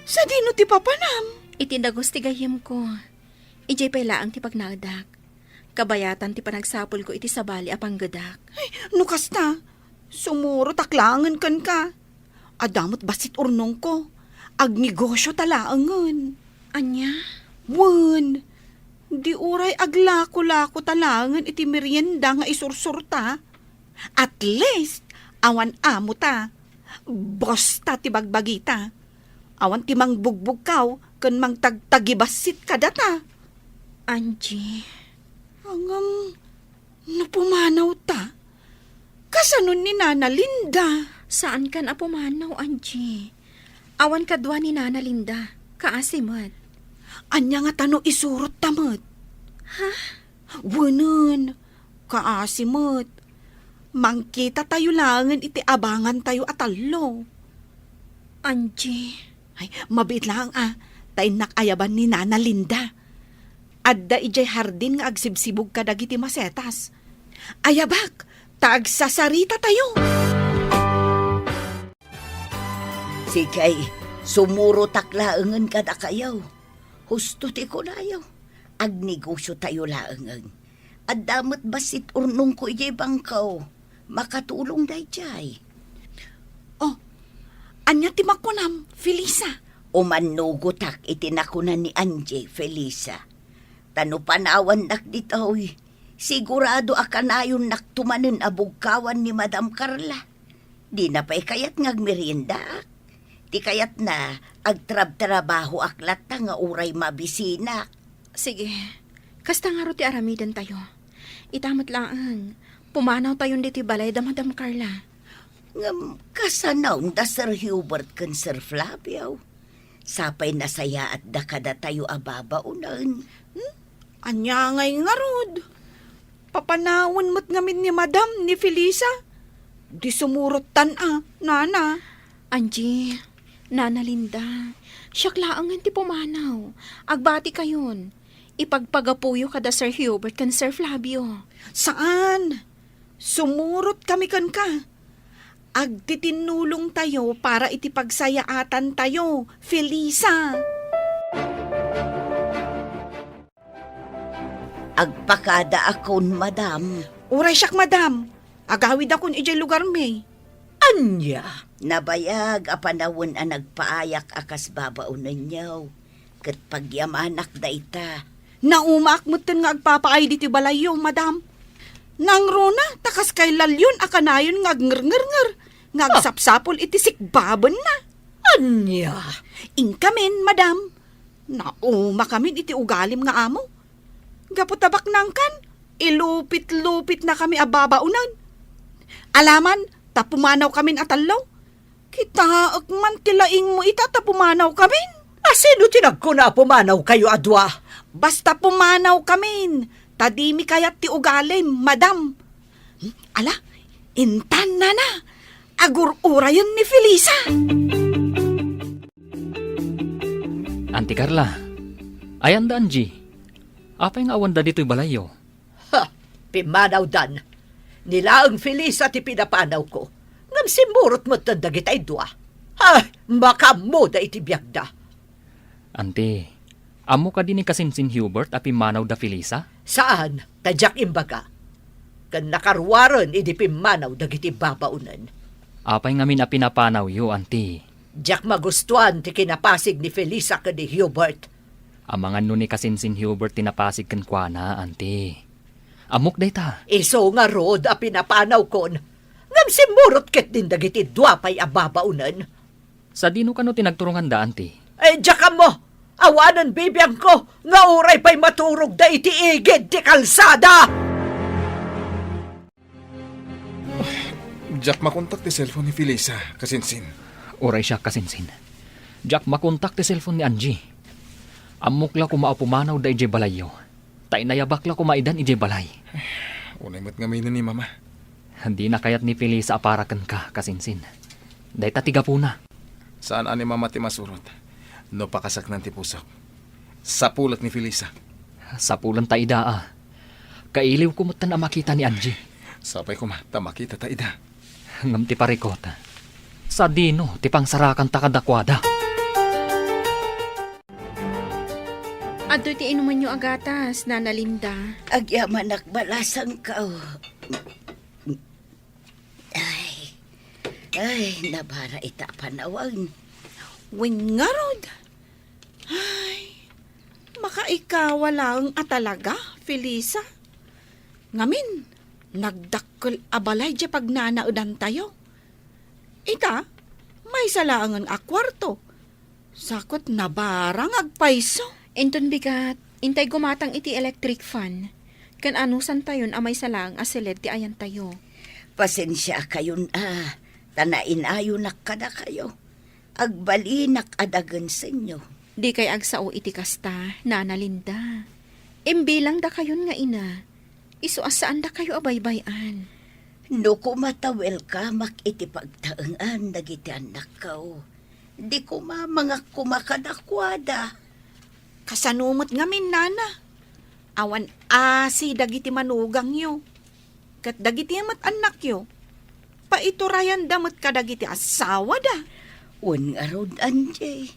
Sadino ti papanam? Iti dagus ti gayyemko. Idiay pay laeng ti pagnaedak. Kabayatan ti panagsapulko iti sabali a panggedak. Ay, no kasta, sumurotak laengen kenka. Adda met bassit urnongko. Agnegosio ta laengen. Ania? Wen, di uray aglako-lako ta laengen iti merienda nga isursurta. At least, awan amo ta. Boss ta ti bagbagita. Awan ti mangbugbugkaw ken mangtagtagibassit kadata. Angie. Ngem, no pumanaw ta, kasano ni Nana Linda? Saankan a pumanaw, Angie. Awan kadua ni Nana Linda. Kaasi met. Ania ngata no isurot ta met? Ha? Wenen, kaasi met. Mangkitatayo laengen iti abangantayo a tallo. Angie. Ay, mabiit laeng a, ta innak ayaban ni Nana Linda. Adda idiay hardin nga agsibsibug kadagiti masetas. Ayabak, ta agsasaritatayo. Sige, sumurotak laengen kadakayo. Husto ti kunayo, agnegosiotayo laengen. Adda met bassit urnongko idiay bangko. Makatulong daydiay. Oh, ania ti makunam, Felisa? Umannugotak iti nakuna ni Angie, Felisa. Ta no panawannak ditoy, sigurado a kanayonnakto manen a bugkawan ni Madam Carla. Dina pay kayat nga agmeriendaak. Ti kayatna, agtrabtrabahoak latta nga uray mabisinak. Sige, kasta ngarud ti aramidentayo. Ita met laeng, pumanawtayon ditoy balay da Madam Carla. Ngem kasano da Sir Hubert ken Sir Flavio? Sapay nasayaatda kadatayo a babaonen. Hmm? Ania ngay ngarud? Papanawen met ngamin ni Madam ni Felisa? Di sumurottan a, Nana. Angie, Nana Linda, siak laengen ti pumanaw. Agbatikayon. Ipagpagapuyo kada Sir Hubert ken Sir Flavio. Saan? Sumurot kami kenka. Agtitinnulongtayo para iti pagsayaatantayo, Felisa. Agpakadaakon, madam. Uray siak, madam. Agawidakon idiay lugarmi. Ania? Nabayag a panawen a nagpaayak a kas babaonenyo. Ket pagyamanak dayta. Naumaak metten nga agpapaay diti balayyo, madam. Nangruna, ta kas kay lalyon a kanayon nga agngerngernger, nga Ah. agsapsapul iti sikbabenna. Ania? Inkamin, madam. Naumakamin iti ugalim nga amo. Gapu ta baknangkan, ilupit-lupitnakami a babaonen. Alaman, ta pumanawkamin a tallo. Kitaek man ti laingmo ita ta pumanawkamin. A sino ti nagkuna a pumanawkayo a dua? Basta pumanawkamin, ta dimi kayat ti ugalim, madam. Hmm, ala, intan, nana, agur-urayen ni Felisa. Anti Carla, ayan da Angie? Apay nga awanda ditoy balayyo? Ha! Pimmanawdan. Ni laeng Felisa ti pinapanawko. Ngem simmurot metten dagitay dua. Ha! Makaammoda iti biagda. Anti, ammo kadi ni kasinsin Hubert a pimmanaw da Felisa? Saan, ta diak imbaga. Ken nakaruaren idi pimmanaw dagiti babaonen. Apay ngamin a pinapanawyo, anti? Diak magustuan ti kinapasig ni Felisa ken ni Hubert. Amangan no ni kasinsin Hubert ti napasig kenkuana, anti. Ammok dayta. Isu ngarud a pinapanawkon, ngem simmurot ketdin dagiti dua pay a babaonen. Sadino kano ti nagturonganda, anti? Eh, diak ammo. Awanen bibiangko nga uray pay maturogda iti igid ti kalsada. Diak makontak ti cellphone ni Felisa, kasinsin. Uray siak, kasinsin. Diak makontak ti cellphone ni Angie. Ammok la koma a pumanawda idiay balayyo. Ta inayabak la koma idan idiay balay. Unay met ngamin ni Mama. Dina kayat ni Felisa a para kenka, kasinsin. Dayta ti gapuna. Saan a ni Mama ti masurot no pakasaknan ti pusok. Sapulat ni Felisa. Sapulan ta ida, a. Kailiwko metten a makita ni Angie. Sapay koma ta makita ta ida. Ngem ti parikot, sadino ti pangsarakanta kadakuada? Adtoy ti inumenyo a gatas, Nana Linda. Agyamanak, balasangko. Ay. Ay, nabara ita a panawen. Wen ngarud. Ay, makaikawa laeng a talaga, Felisa. Ngamin, nagdakkel a balay diay pagnanaedantayo. Ita, maysa laengen a kuarto. Sa ket nabara nga agpayso. Inton bigat, intay gumatang iti electric fan, ken anusantayon a maysa laeng a siled ti ayantayo. Pasensiakayon a, ta nainayonak kadakayo. Agbalinak a dagensenyo. Dikay agsao iti kasta, Nana Linda. Imbilang dakayon nga ina, isu a saan dakayo a baybay-an. No koma ta welcomeak iti pagtaengan dagiti annakko, di koma mangak koma kadakuada. Kasano met ngamin, Nana? Awan asi dagiti manugangyo. Ket dagiti met annakyo, paiturayanda met kadagiti asawada. Wen ngarud, Angie.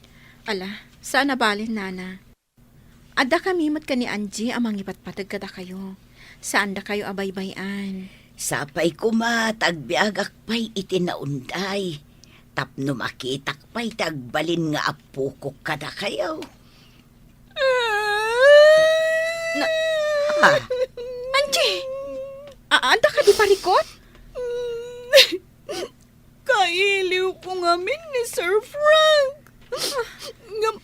Ala, saan a bale, Nana. Addakami met ken ni Angie a mangipatpateg kadakayo. Saandakayo a baybay-an. Sapay koma ta agbiagak pay iti naunday, tapno makitak pay ti agbalin nga appokok kadakayo. Na, ah. Angie! A-, adda kadi parikut? Kailiwko ngamin ni Sir Frank. Ngem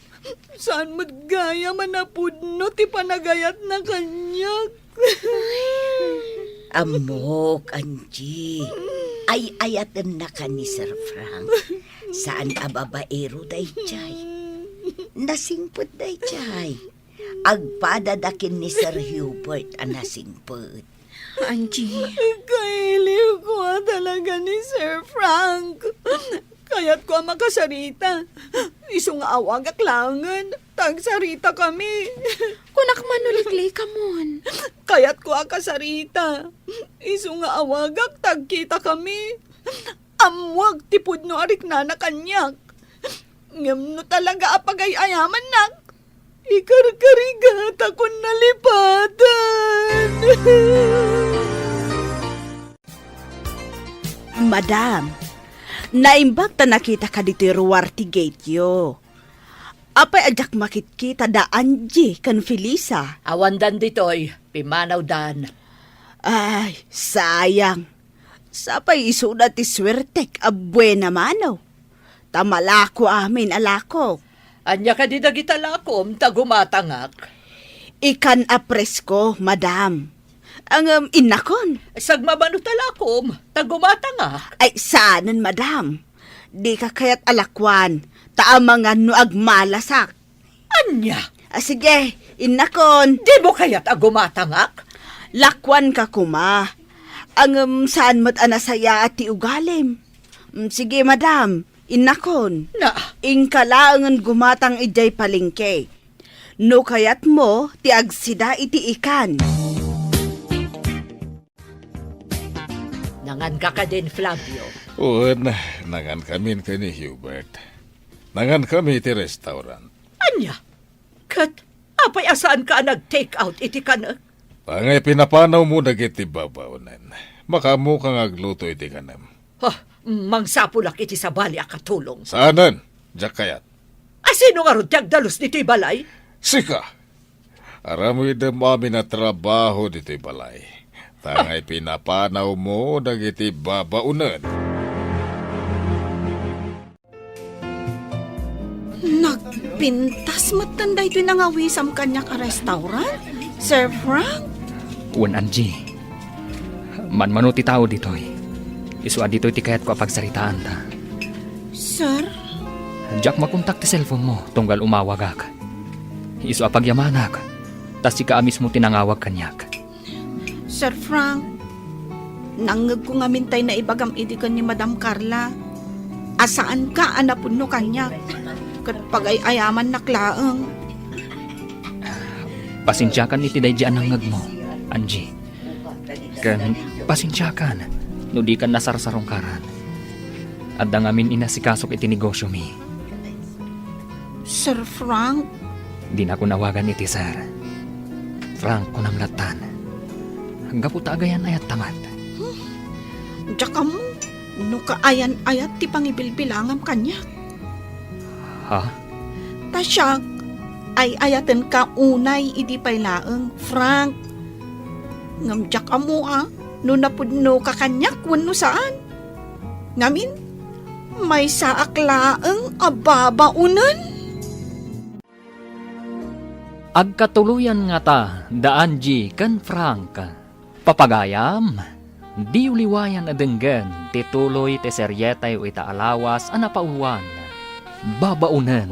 saan met gayam a napudno ti panagayatna kaniak. Ammok, Angie. Ay-ayatennaka ni Sir Frank. Saan a babaero daydiay. Nasingpet daydiay. Agpadada ken ni Sir Hubert a nasingpet. Angie. Kailiwko a talaga ni Sir Frank. Kayatko a makasarita. Isu nga awagak laengen, ta agsaritakami. Kunak man no liklikamon. Kayatko a kasarita. Isu nga awagak, ta agkitakami. Ammoak ti pudno a riknana kaniak. Ngem no talaga a pagay-ayamannak, ikarkarigatakon nalipatan. Madam, naimbag ta nakitaka ditoy ruar ti gate-yo. Apay a diak makitkita da Angie ken Felisa? Awandan ditoy, pimmanawdan. Ay, sayang. Sapay isuda ti suertek a buena mano. Ta malako amin a lakok. Ania kadi dagita lakom ta gumatangak? Ikan a presko, madam. Ngem innakon. Sagmamano ta lakom ta gumatangak. Ay, saanen, madam. Dika kayat a lakuan, ta amangan no agmalasak. Ania? Ah, sige, innakon. Dimo kayat a gumatangak? Lakuanka koma. Ngem saan met a nasayaat ti ugalim. Mm, sige, madam, innakon. Na? Inka laengen gumatang idiay palengke. No kayatmo ti agsida iti ikan. Nanganka kadin, Flavio? Wen, nangankamin ken ni Hubert. Nangankami iti restaurant. Ania? Ket apay a saanka a nag-take out iti kanek? Angay pinapanawmo dagiti babaonen. Makaammoka nga agluto iti kanem. Ha, mangsapulak iti sabali a katulong. Saanen, diak kayat. A sino ngarud ti agdalus ditoy balay? Sika! Aramidem amin a trabaho ditoy balay. Ta angay pinapanawmo dagiti babaonen. Nagpintas metten daytoy nangawisam kaniak a restaurant, Sir Frank? Wen, Angie. Manmano ti tao ditoy. Isu a ditoy ti kayatko a pagsaritaanta. Sir? Diak makontak ti cellphone mo tunggal umawagak. Isu a pagyamanak, ta sika a mismo ti nangawag kaniak. Sir Frank, nangngegko ngamin tay naibagam idi ken ni Madam Carla a saanka a napudno kaniak, ket pagay-ayamannak laeng. Pasensiakan iti daydi a nangngegmo, Angie. Ken pasensiakan no dikan nasarsarungkaran. Adda ngamin inasikasok iti negosyomi. Sir Frank? Dinakon awagan iti sir. Frank, kunam lattan. Gapu ta agayan-ayatta met. Hmm. Diak ammo no kaayan-ayat ti pangibilbilangam kaniak. Ha? Ta siak, ay-ayatenka unay idi pay laeng, Frank. Ngem diak ammo a no napudnoka kaniak wenno saan. Ngamin, maysaak laeng a babaonen. Agkatuloyan ngata da Angie ken Frank. Papagayam, diyo liwayan a denggen ti tuloy ti serietayo ita a lawas a napauluan, Babaonen,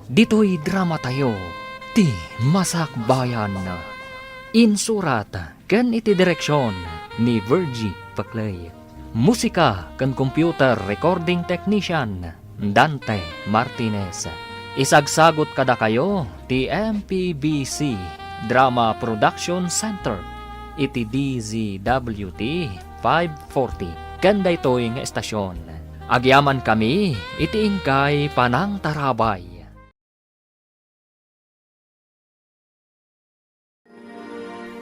ditoy dramatayo, Ti Masakbayan. Insurat ken iti direksion ni Virgie Paclay. Musika ken computer recording technician, Dante Martinez. Isagsagut kadakayo ti M P B C Drama Production Center iti D Z W T five forty ken daytoy nga estasion. Agyamankami iti inkay panangtarabay.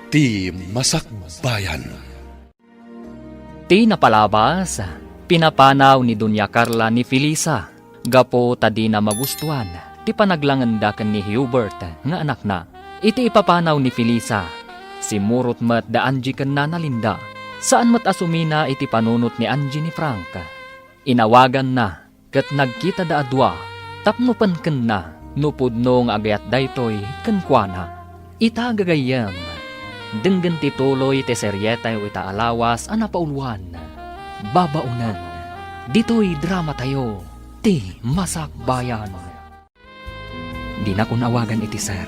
Ti Masakbayan. Ti napalabas, pinapanaw ni Doña Carla ni Felisa gapu ta dina magustuan ti panaglangenda ken ni Hubert nga anakna. Iti ipapanaw ni Felisa, simmurot met da Angie ken Nana Linda. Saan met a sumina iti panunot ni Angie ni Frank. Inawaganna ket nagkitada a dua tapno penkenna no pudno nga agayat daytoy kenkuana. Ita gagayyem, denggen ti tuloy ti serietayo ita a lawas a napauluan, Babaonen. Ditoy dramatayo, Ti Masakbayan. Dinakon awagan iti sir.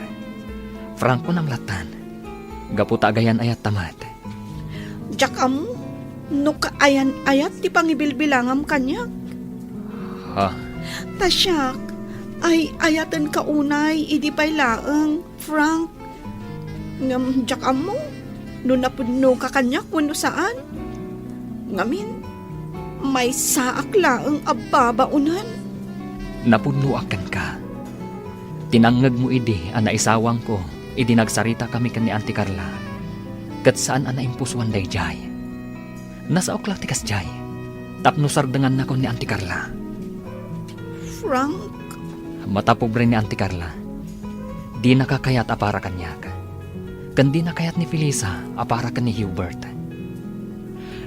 Frank, kunam lattan. Gapu ta agayan-ayatta met. Diak ammo no kaayan-ayat ti pangibilbilangam kaniak. Ha? Ta siak, ay-ayatenka unay idi pay laeng, Frank. Ngem diak ammo no napudnoka kaniak wenno saan. Ngamin, maysaak laeng a babaonen. Napudnoak kenka. Tinangngegmo idi a naisawangko idi nagsaritakami ken ni Auntie Carla. Ket saan a naimpusoan daydiay. Nasaok la ti kasdiay. Tapno sardengannakon ni Auntie Carla. Frank? Mata pobre ni Auntie Carla. Dinaka kayat a para kaniak. Ken dina kayat ni Felisa a para ken ni Hubert.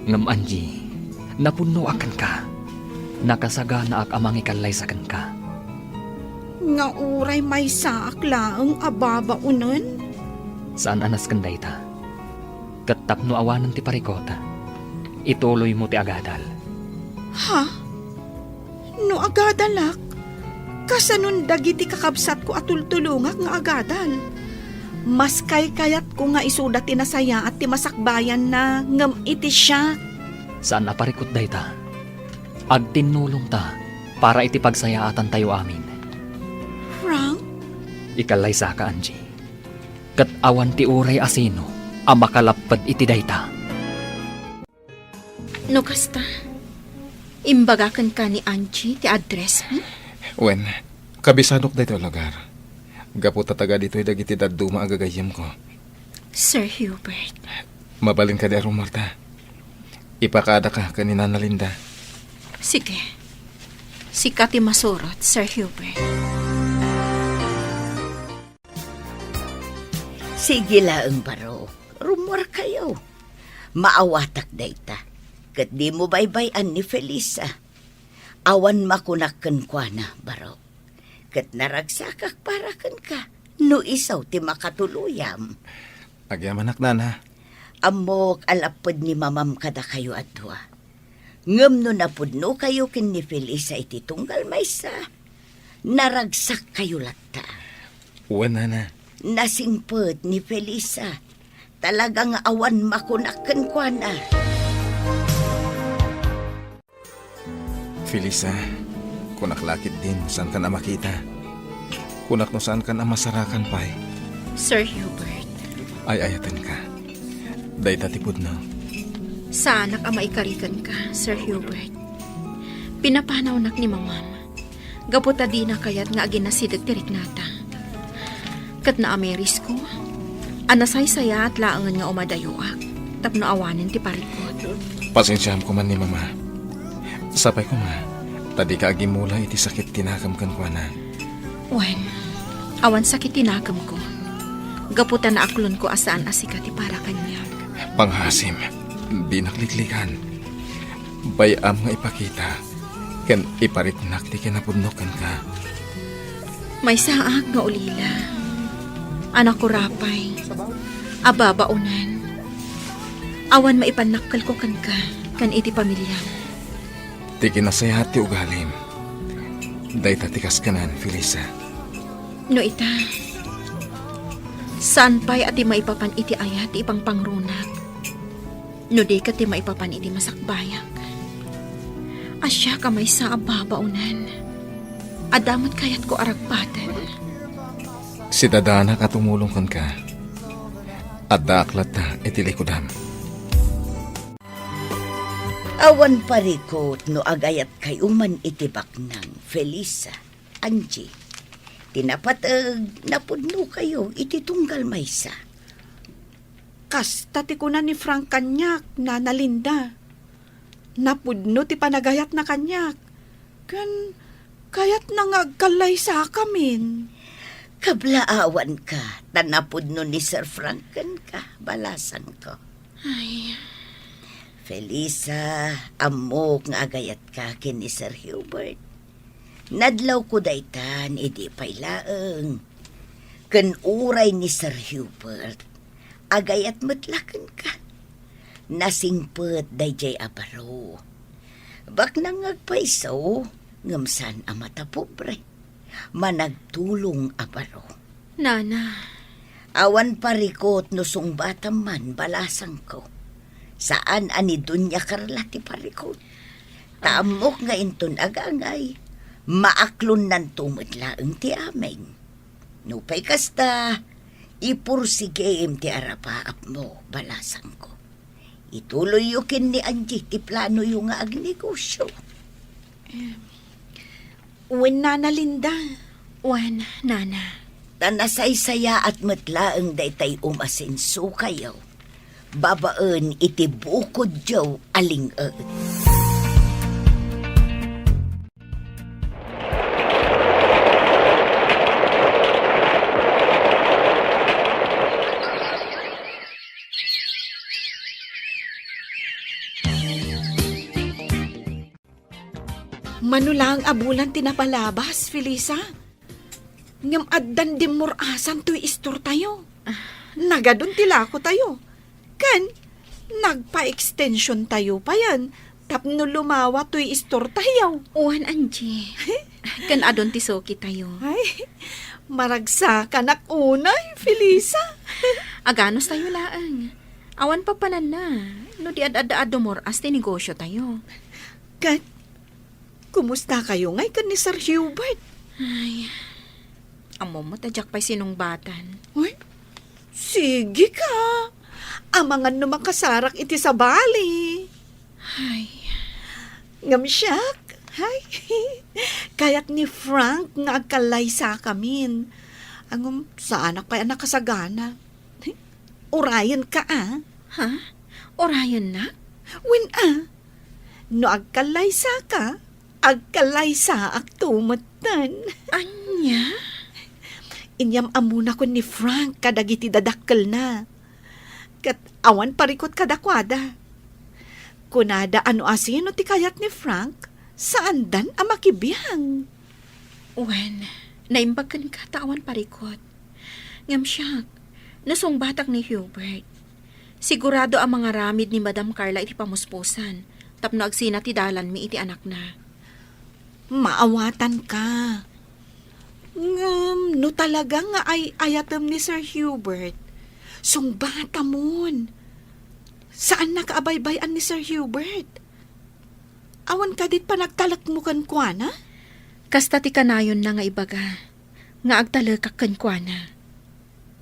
Ngem Angie, napudnoak kenka. Nakasaganaak a mangikallaysa kenka. Nga uray maysaak laeng a babaonen? Saan a nasken dayta. Ket tapno awanen ti parikut, ituloymo ti agadal. Ha? No agadalak, kasanon dagiti kakabsatko a tultulongak nga agadal? Mas kaykayatko nga isuda ti nasayaat ti masakbayanna ngem iti siak. Saan a parikut dayta. Agtinnulongta para iti pagsayaatantayo amin. Frank? Ikallaysaka, Angie. Ket awan ti uray a sino a makalapped iti dayta. No kasta, imbagakenka ni Angie ti addressmo? Wen, kabisanok daytoy a lugar. Gapu ta taga ditoy dagiti dadduma a gagayyemko. Sir Hubert. Mabalin kadi a rummuarta? Ipakaadaka ken ni Nana Linda. Sige. Sika ti masurot, Sir Hubert. Sige laeng, barok. Rummuarkayo. Maawatak dayta. Ket dimo baybay-an ni Felisa. Awan makunak kenkuana, barok. Ket naragsakak para kenka no isu ti makatuluyam. Agyamanak, Nana. Ammok a lapped ni Mamam kadakayo a dua. Ngem no napudnokayo ken ni Felisa iti tunggal maysa, naragsakkayo latta. Wen, Nana. Nasingpet ni Felisa. Talaga nga awan makunak kenkuana. Felisa, kunak la ketdin, saankan a makita. Kunak no saankan a masarakan pay. Sir Hubert. Ay-ayatenka. Dayta ti pudno. Saanak a maikari kenka, Sir Hubert. Pinapanawnak ni Mamam. Gapu ta dina kayat nga aginasideg ti riknata. Ket naamirisko a nasaysayaat laengen nga umadayoak tapno awanen ti parikut. Pasensiaam koma ni Mama. Sapay koma ta dika agimmula iti sakit ti nakem kenkuana. Wen, awan sakit ti nakemko. Gapu ta naaklonko a saan a sika ti para kaniak. Pangngaasim, dinak liklikan. Bay-am nga ipakita ken ipariknak ti kinapudno kenka. Maysaak nga ulila a nakurapay a babaonen. Awan maipannakkelko kenka ken iti pamiliam. Ti kinasayaat ti ugalim, dayta ti kaskenan, Felisa. No ita, saan pay a ti maipapan iti ayat ti ipangpangrunak. No di ket ti maipapan iti masakbayak. A siak a maysa a babaonen. Adda met kayatko a ragpaten. Sidadanak a tumulong kenka. Addaak latta iti likudam. Awan parikut no agayatkayo man iti baknang, Felisa, Angie. Ti napateg, napudnokayo iti tunggal maysa. Kasta ti kuna ni Frank kaniak, Nana Linda. Napudno ti panagayatna kaniak. Ken kayatna nga agkallaysakamin. Kablaawanka, ta napudno ni Sir Frank kenka, balasangko. Ay. Felisa, ammok nga agayatka ken ni Sir Hubert. Nadlawko daytan idi pay laeng. Ken uray ni Sir Hubert, agayat met la kenka. Nasingpet daydiay a baro. Baknang nga agpayso, ngem saan a matapobre. Managtulong a baro. Nana. Awan parikut no sungbatam man, balasangko. Saan a ni Doña Carla ti parikut. Ta ammok nga inton agangay, maaklonnanto met laeng ti amin. Nupay kasta, ipursigim ti arapaapmo, balasangko. Ituloyyo ken ni Angie ti planoyo nga agnegosio. Em, wen, Nana Linda. Wen, Nana. Ta nasaysayaat met laeng daytay umasensokayo babaen iti bukodyo a ling-et. Mano laeng a bulan ti napalabas, Felisa. Ngem addan dimmur-asan toy istortayo. Ah. Nagadun ti lakotayo. Ken nagpa-extensiontayo payen tapno lumawa toy istortayo. Wen, Angie. Ken adun ti sukitayo. Ay, maragsakanak unay, Felisa. Aganustayo laeng. Awan papananna no di ad-adda a dumur-as ti negosiotayo. Ket kumustakayo ngay ken ni Sir Hubert? Ay, ammom met a diak pay sinungbatan. Uy, sige ka. Amangan no makasarak iti sabali. Ay. Ngem siak, ay, kayat ni Frank nga agkallaysakamin. Ngem saanak pay a nakasagana. Urayenka, a. Ha? Urayennak? Wen, a. No agkallaysaka, agkallaysaakto metten. Ania? Inyam-ammona ken ni Frank kadagiti dadakkelna. Ket awan parikut kadakuada. Kunada a no asino ti kayat ni Frank, saandan a makibiang. Wen, naimbag kenka ta awan parikut. Ngem siak, nasungbatak ni Hubert. Sigurado a mangaramid ni Madam Carla iti pamuspusan tapno agsina ti dalanmi iti anakna. Maawatanka. Ngem no talaga nga ay-ayatem ni Sir Hubert, sungbatamon. Saannaka a baybay-an ni Sir Hubert. Awan kadi panagtalekmo kenkuana? Kasta ti kanayonna nga ibaga nga agtalekak kenkuana.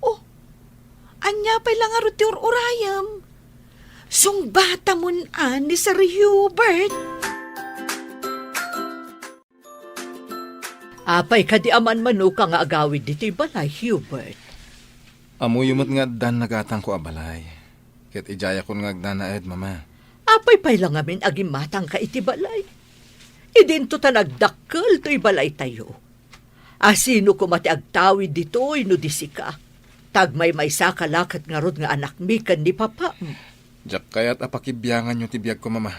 Oh, ania pay la ngarud ti ur-urayem? Sungbatamon a ni Sir Hubert. Apay kadi a manmanoka nga agawid ditoy balay, Hubert? Ammoyo met nga addan nagatangko a balay. Ket idiayakon nga agnanaed, Mama. Apay pay la ngamin a gimmatangka iti balay? Idinto ta nagdakkel toy balaytayo. Asino koma ti agtawid ditoy no di sika? Ta agmaymaysaka la ket ngarud nga anakmi ken ni papam. Diak kayat a pakibianganyo ti biagko, Mama.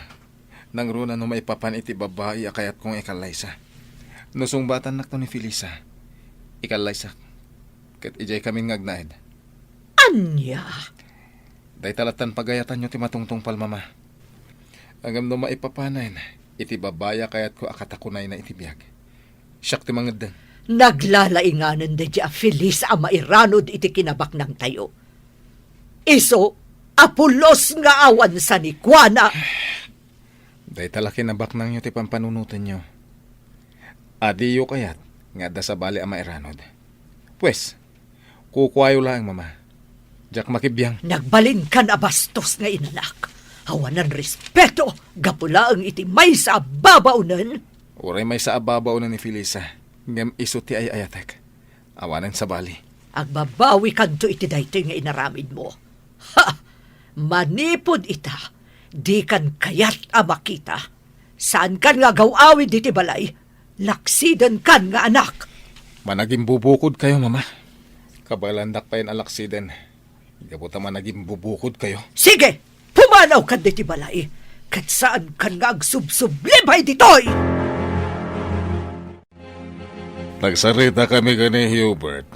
Nangruna no maipapan iti babai a kayatko nga ikallaysa. No sungbatannakto ni Felisa, ikallaysak. Ket idiay kamin nga agnaed. Ania? Dayta lattan pagayatanyo ti matungtungpal, Mama. Ngem no maipapanen iti babai a kayatko a katakunayna iti biag, siak ti mangeddeng. Naglalainganen daydiay a Felisa a mairanod iti kinabaknangtayo. Isu a pulos nga awan sanikuana. Dayta la kinabaknangyo ti pampanunotenyo. Adiyo kayat nga adda sabali a mairanod. Pues, kukuayo laeng, Mama. Diak makibiang. Nagbalinkan a bastos nga inanak. Awanan respeto, gapu laeng iti maysa a babaonen. Uray maysa a babaonen ni Felisa, ngem isu ti ay-ayatek. Awanen sabali. Agbabawikanto iti daytoy nga inaramidmo. Ha! Manipud ita, dikan kayat a makita. Saankan nga agaw-awid iti balay. Laksidenkan nga anak. Managimbubukod kayo, Mama. Kabaelandak payen a laksiden. Gapu ta managimbubukod kayo. Sige! Pumanawkan diti balay. Ket saankan nga agsubsubli pay ditoy! Nagsarita kami ken ni Hubert.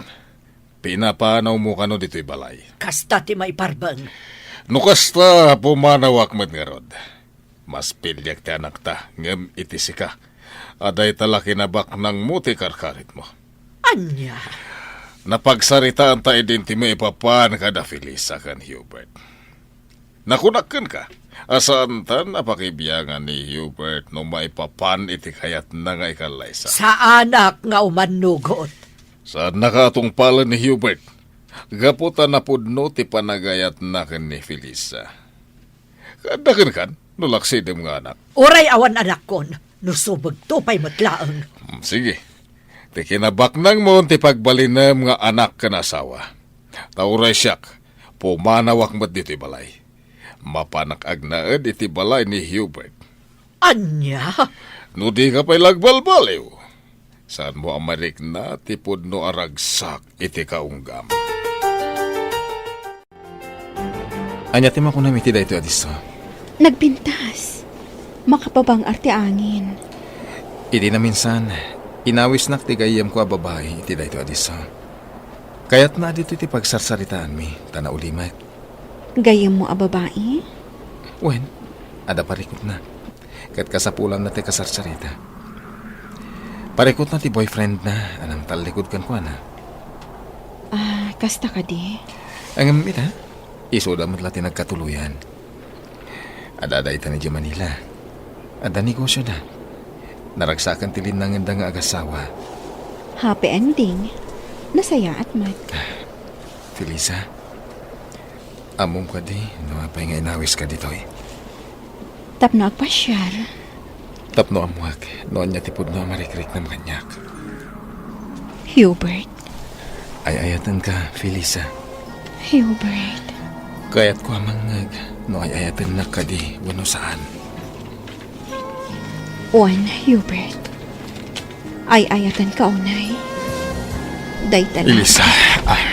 Pinapanawmo kano ditoy balay? Kasta ti maiparbeng. No kasta, pumanawak met ngarud. Mas piliek ti anakta, ngem iti sika, adda ita la kinabaknangmo ti karkaritmo. Ania? Napagsaritaanta idin ti maipapan kada Felisa ken Hubert. Nakunak kenka a saantan a pakibiangan ni Hubert no maipapan iti kayatna nga ikallaysa. Saanak nga umannugot. Saannaka a tungpalen ni Hubert. Gapu ta napudno ti panagayatna ken ni Felisa. Adda kenkan no laksidem nga anak. Uray awan anakkon, no subegto pay met laeng. Hmm, sige. Ti kinabaknangmo ti pagbalinem nga anak ken asawa. Ta uray siak, pumanawak met ditoy balay. Mapanak agnaed iti balay ni Hubert. Ania? No dika pay la agbalbaliw, saanmo a marikna ti pudno a ragsak iti kaunggam. Ania ti makunam iti daytoy a disso? Nagpintas. Makapabang-ar ti angin. Idi naminsan, inawisnak ti gayyemko a babai iti daytoy a disso. Kayatna a ditoy ti pagsarsaritaanmi, ta naulimek. Gayyemmo a babai? Wen, adda parikutna. Ket kasapulanna ti kasarsarita. Parikutna ti boyfriendna a nangtallikud kenkuana. Ah, kasta kadi? Ngem ita, isuda met la ti nagkatuloyan. Adda dayta idiay Manila. Adda negosioda. Naragsakan ti linnangenda nga agasawa. Happy ending. Nasayaat met. Felisa, ammom kadi no apay nga inawiska ditoy? Tapno agpasiar. Tapno ammuak no ania ti pudno a marikriknam kaniak. Hubert. Ay-ayatenka, Felisa. Hubert. Kayatko a mangngeg no ay-ayatennak kadi wenno saan. Wen, Hubert. Ay-ayatenka unay. Dayta la. Felisa, ah.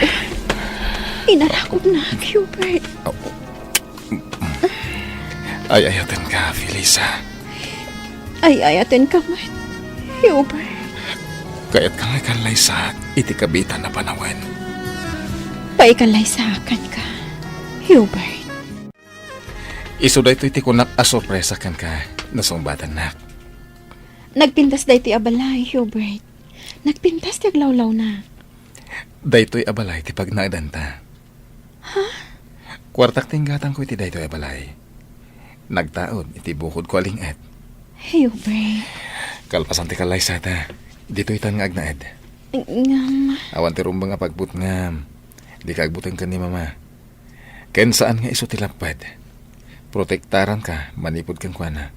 Inarakupnak, Hubert. Ay-ayatenka, Felisa. Ay-ayatenka met, Hubert. Kayatka nga ikallaysaak iti kabiitan a panawen. Paikallaysaak kenka, Hubert. Isu daytoy ti kunak a sorpresa kenka, nasungbatannak. Nagpintas daytoy a balay, Hubert. Nagpintas ti aglawlawna. Daytoy a balay ti pagnaedanta. Ha? Kuartak ti inggatangko iti daytoy a balay. Nagtaud iti bukodko a ling-et. Hubert. Kalpasan ti kallaysata, ditoytan nga agnaed. Ngem. Awan ti rumbeng a pagbutngam. Dika agbuteng ken ni Mama. Ken saan nga isu ti lapped. Protektaranka manipud kenkuana.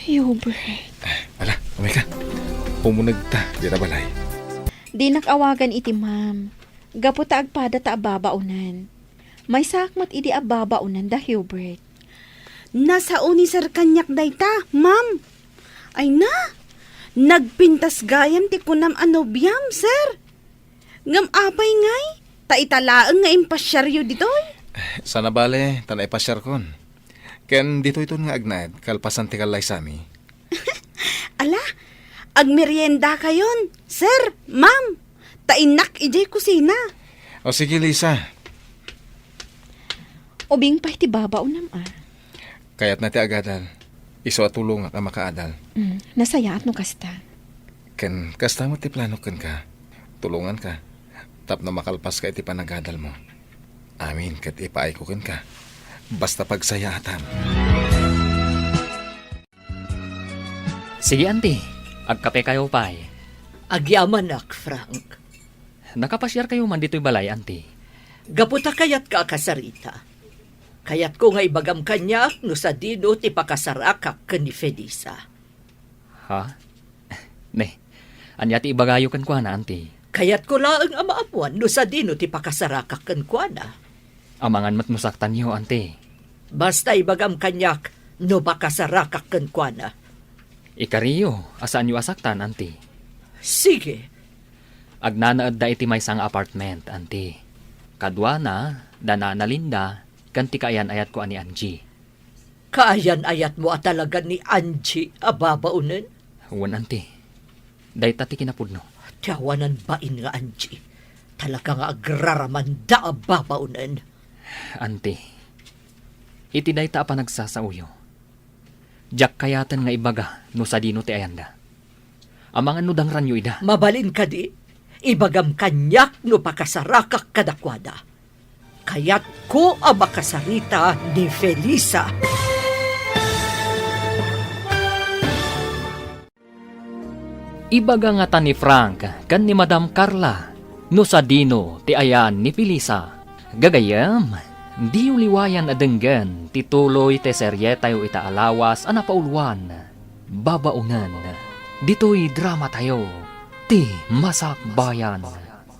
Hubert. Ala, umayka. Umunegta dita balay. Dinak awagan iti ma'am. Gapu ta agpada ta ababaonan. Maysaak met idi ababaonan da Hubert. Nasao ni Sir kaniak dayta, ma'am. Ay na, nagpintas gayam ti kunam a nobiam, Sir. Ngem apay ngay, ta ita laeng nga impasiaryo ditoy? Saan a bale, ta naipasiarkon. Ken ditoyton nga agnaed, kalpasan ti kallaysami. Ala, agmeriendakayon, sir, ma'am. Ta innak idiay kusina. O sige, Lisa. Ubing pay ti babaonam, a. Kayatna ti agadal. Isu a tulongak a makaadal. Mm, nasayaat no kasta. Ken kasta met ti planok kenka. Tulonganka. Tapno makalpaska iti panagadalmo. Amin ket ipaayko kenka. Basta pagsayaatam. Sige, Auntie. Agkapekayo pay. Agyamanak, Frank. Nakapasiarkayo man ditoy balay, Auntie? Gapu ta kayatka a kasarita. Kayatko nga ibagam kaniak no sadino ti pakasarakak ken ni Felisa. Ha? Ne, ania ti ibagayo kenkuana, Auntie? Kayatko laeng a maammuan no sadino ti pakasarakak kenkuana. Amangan met no saktanyo, Auntie. Basta ibagam kaniak no makasarakak kenkuana. Ikariyo a saanyo a saktan, Auntie. Sige. Agnanaedda iti maysa nga apartment, Auntie. Kaduana, da Nana Linda, ken ti kaayan-ayatko a ni Angie. Kaayan-ayatmo a talaga ni Angie a babaonen? Wen, Auntie. Dayta ti kinapudno. Ti awanan bain nga Angie. Talaga nga agraramanda a babaonen. Auntie, iti dayta a panagsasaoyo, diak kayaten nga ibaga no sadino ti ayanda. Amangan no dangranyo ida. Mabalin kadi, ibagam kaniak no pakasarakak kadakuada. Kayatko a makasarita ni Felisa. Ibaga ngata ni Frank ken ni Madam Carla no sadino ti ayan ni Felisa. Gagayyem, diyo liwayan a denggen ti tuloy ti serietayo ita a lawas a napauluan, Babaonen. Ditoy dramatayo, ti Masakbayan.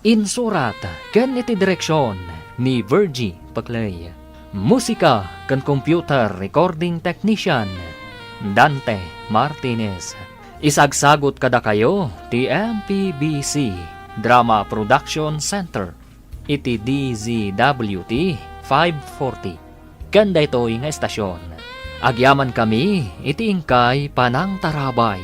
Insurat ken iti direksion ni Virgie Peclay. Musika ken computer recording technician, Dante Martinez. Isagsagut kadakayo ti M P B C Drama Production Center iti D Z W T five forty. Ken daytoy nga estasion, agyamankami iti inkay panangtarabay.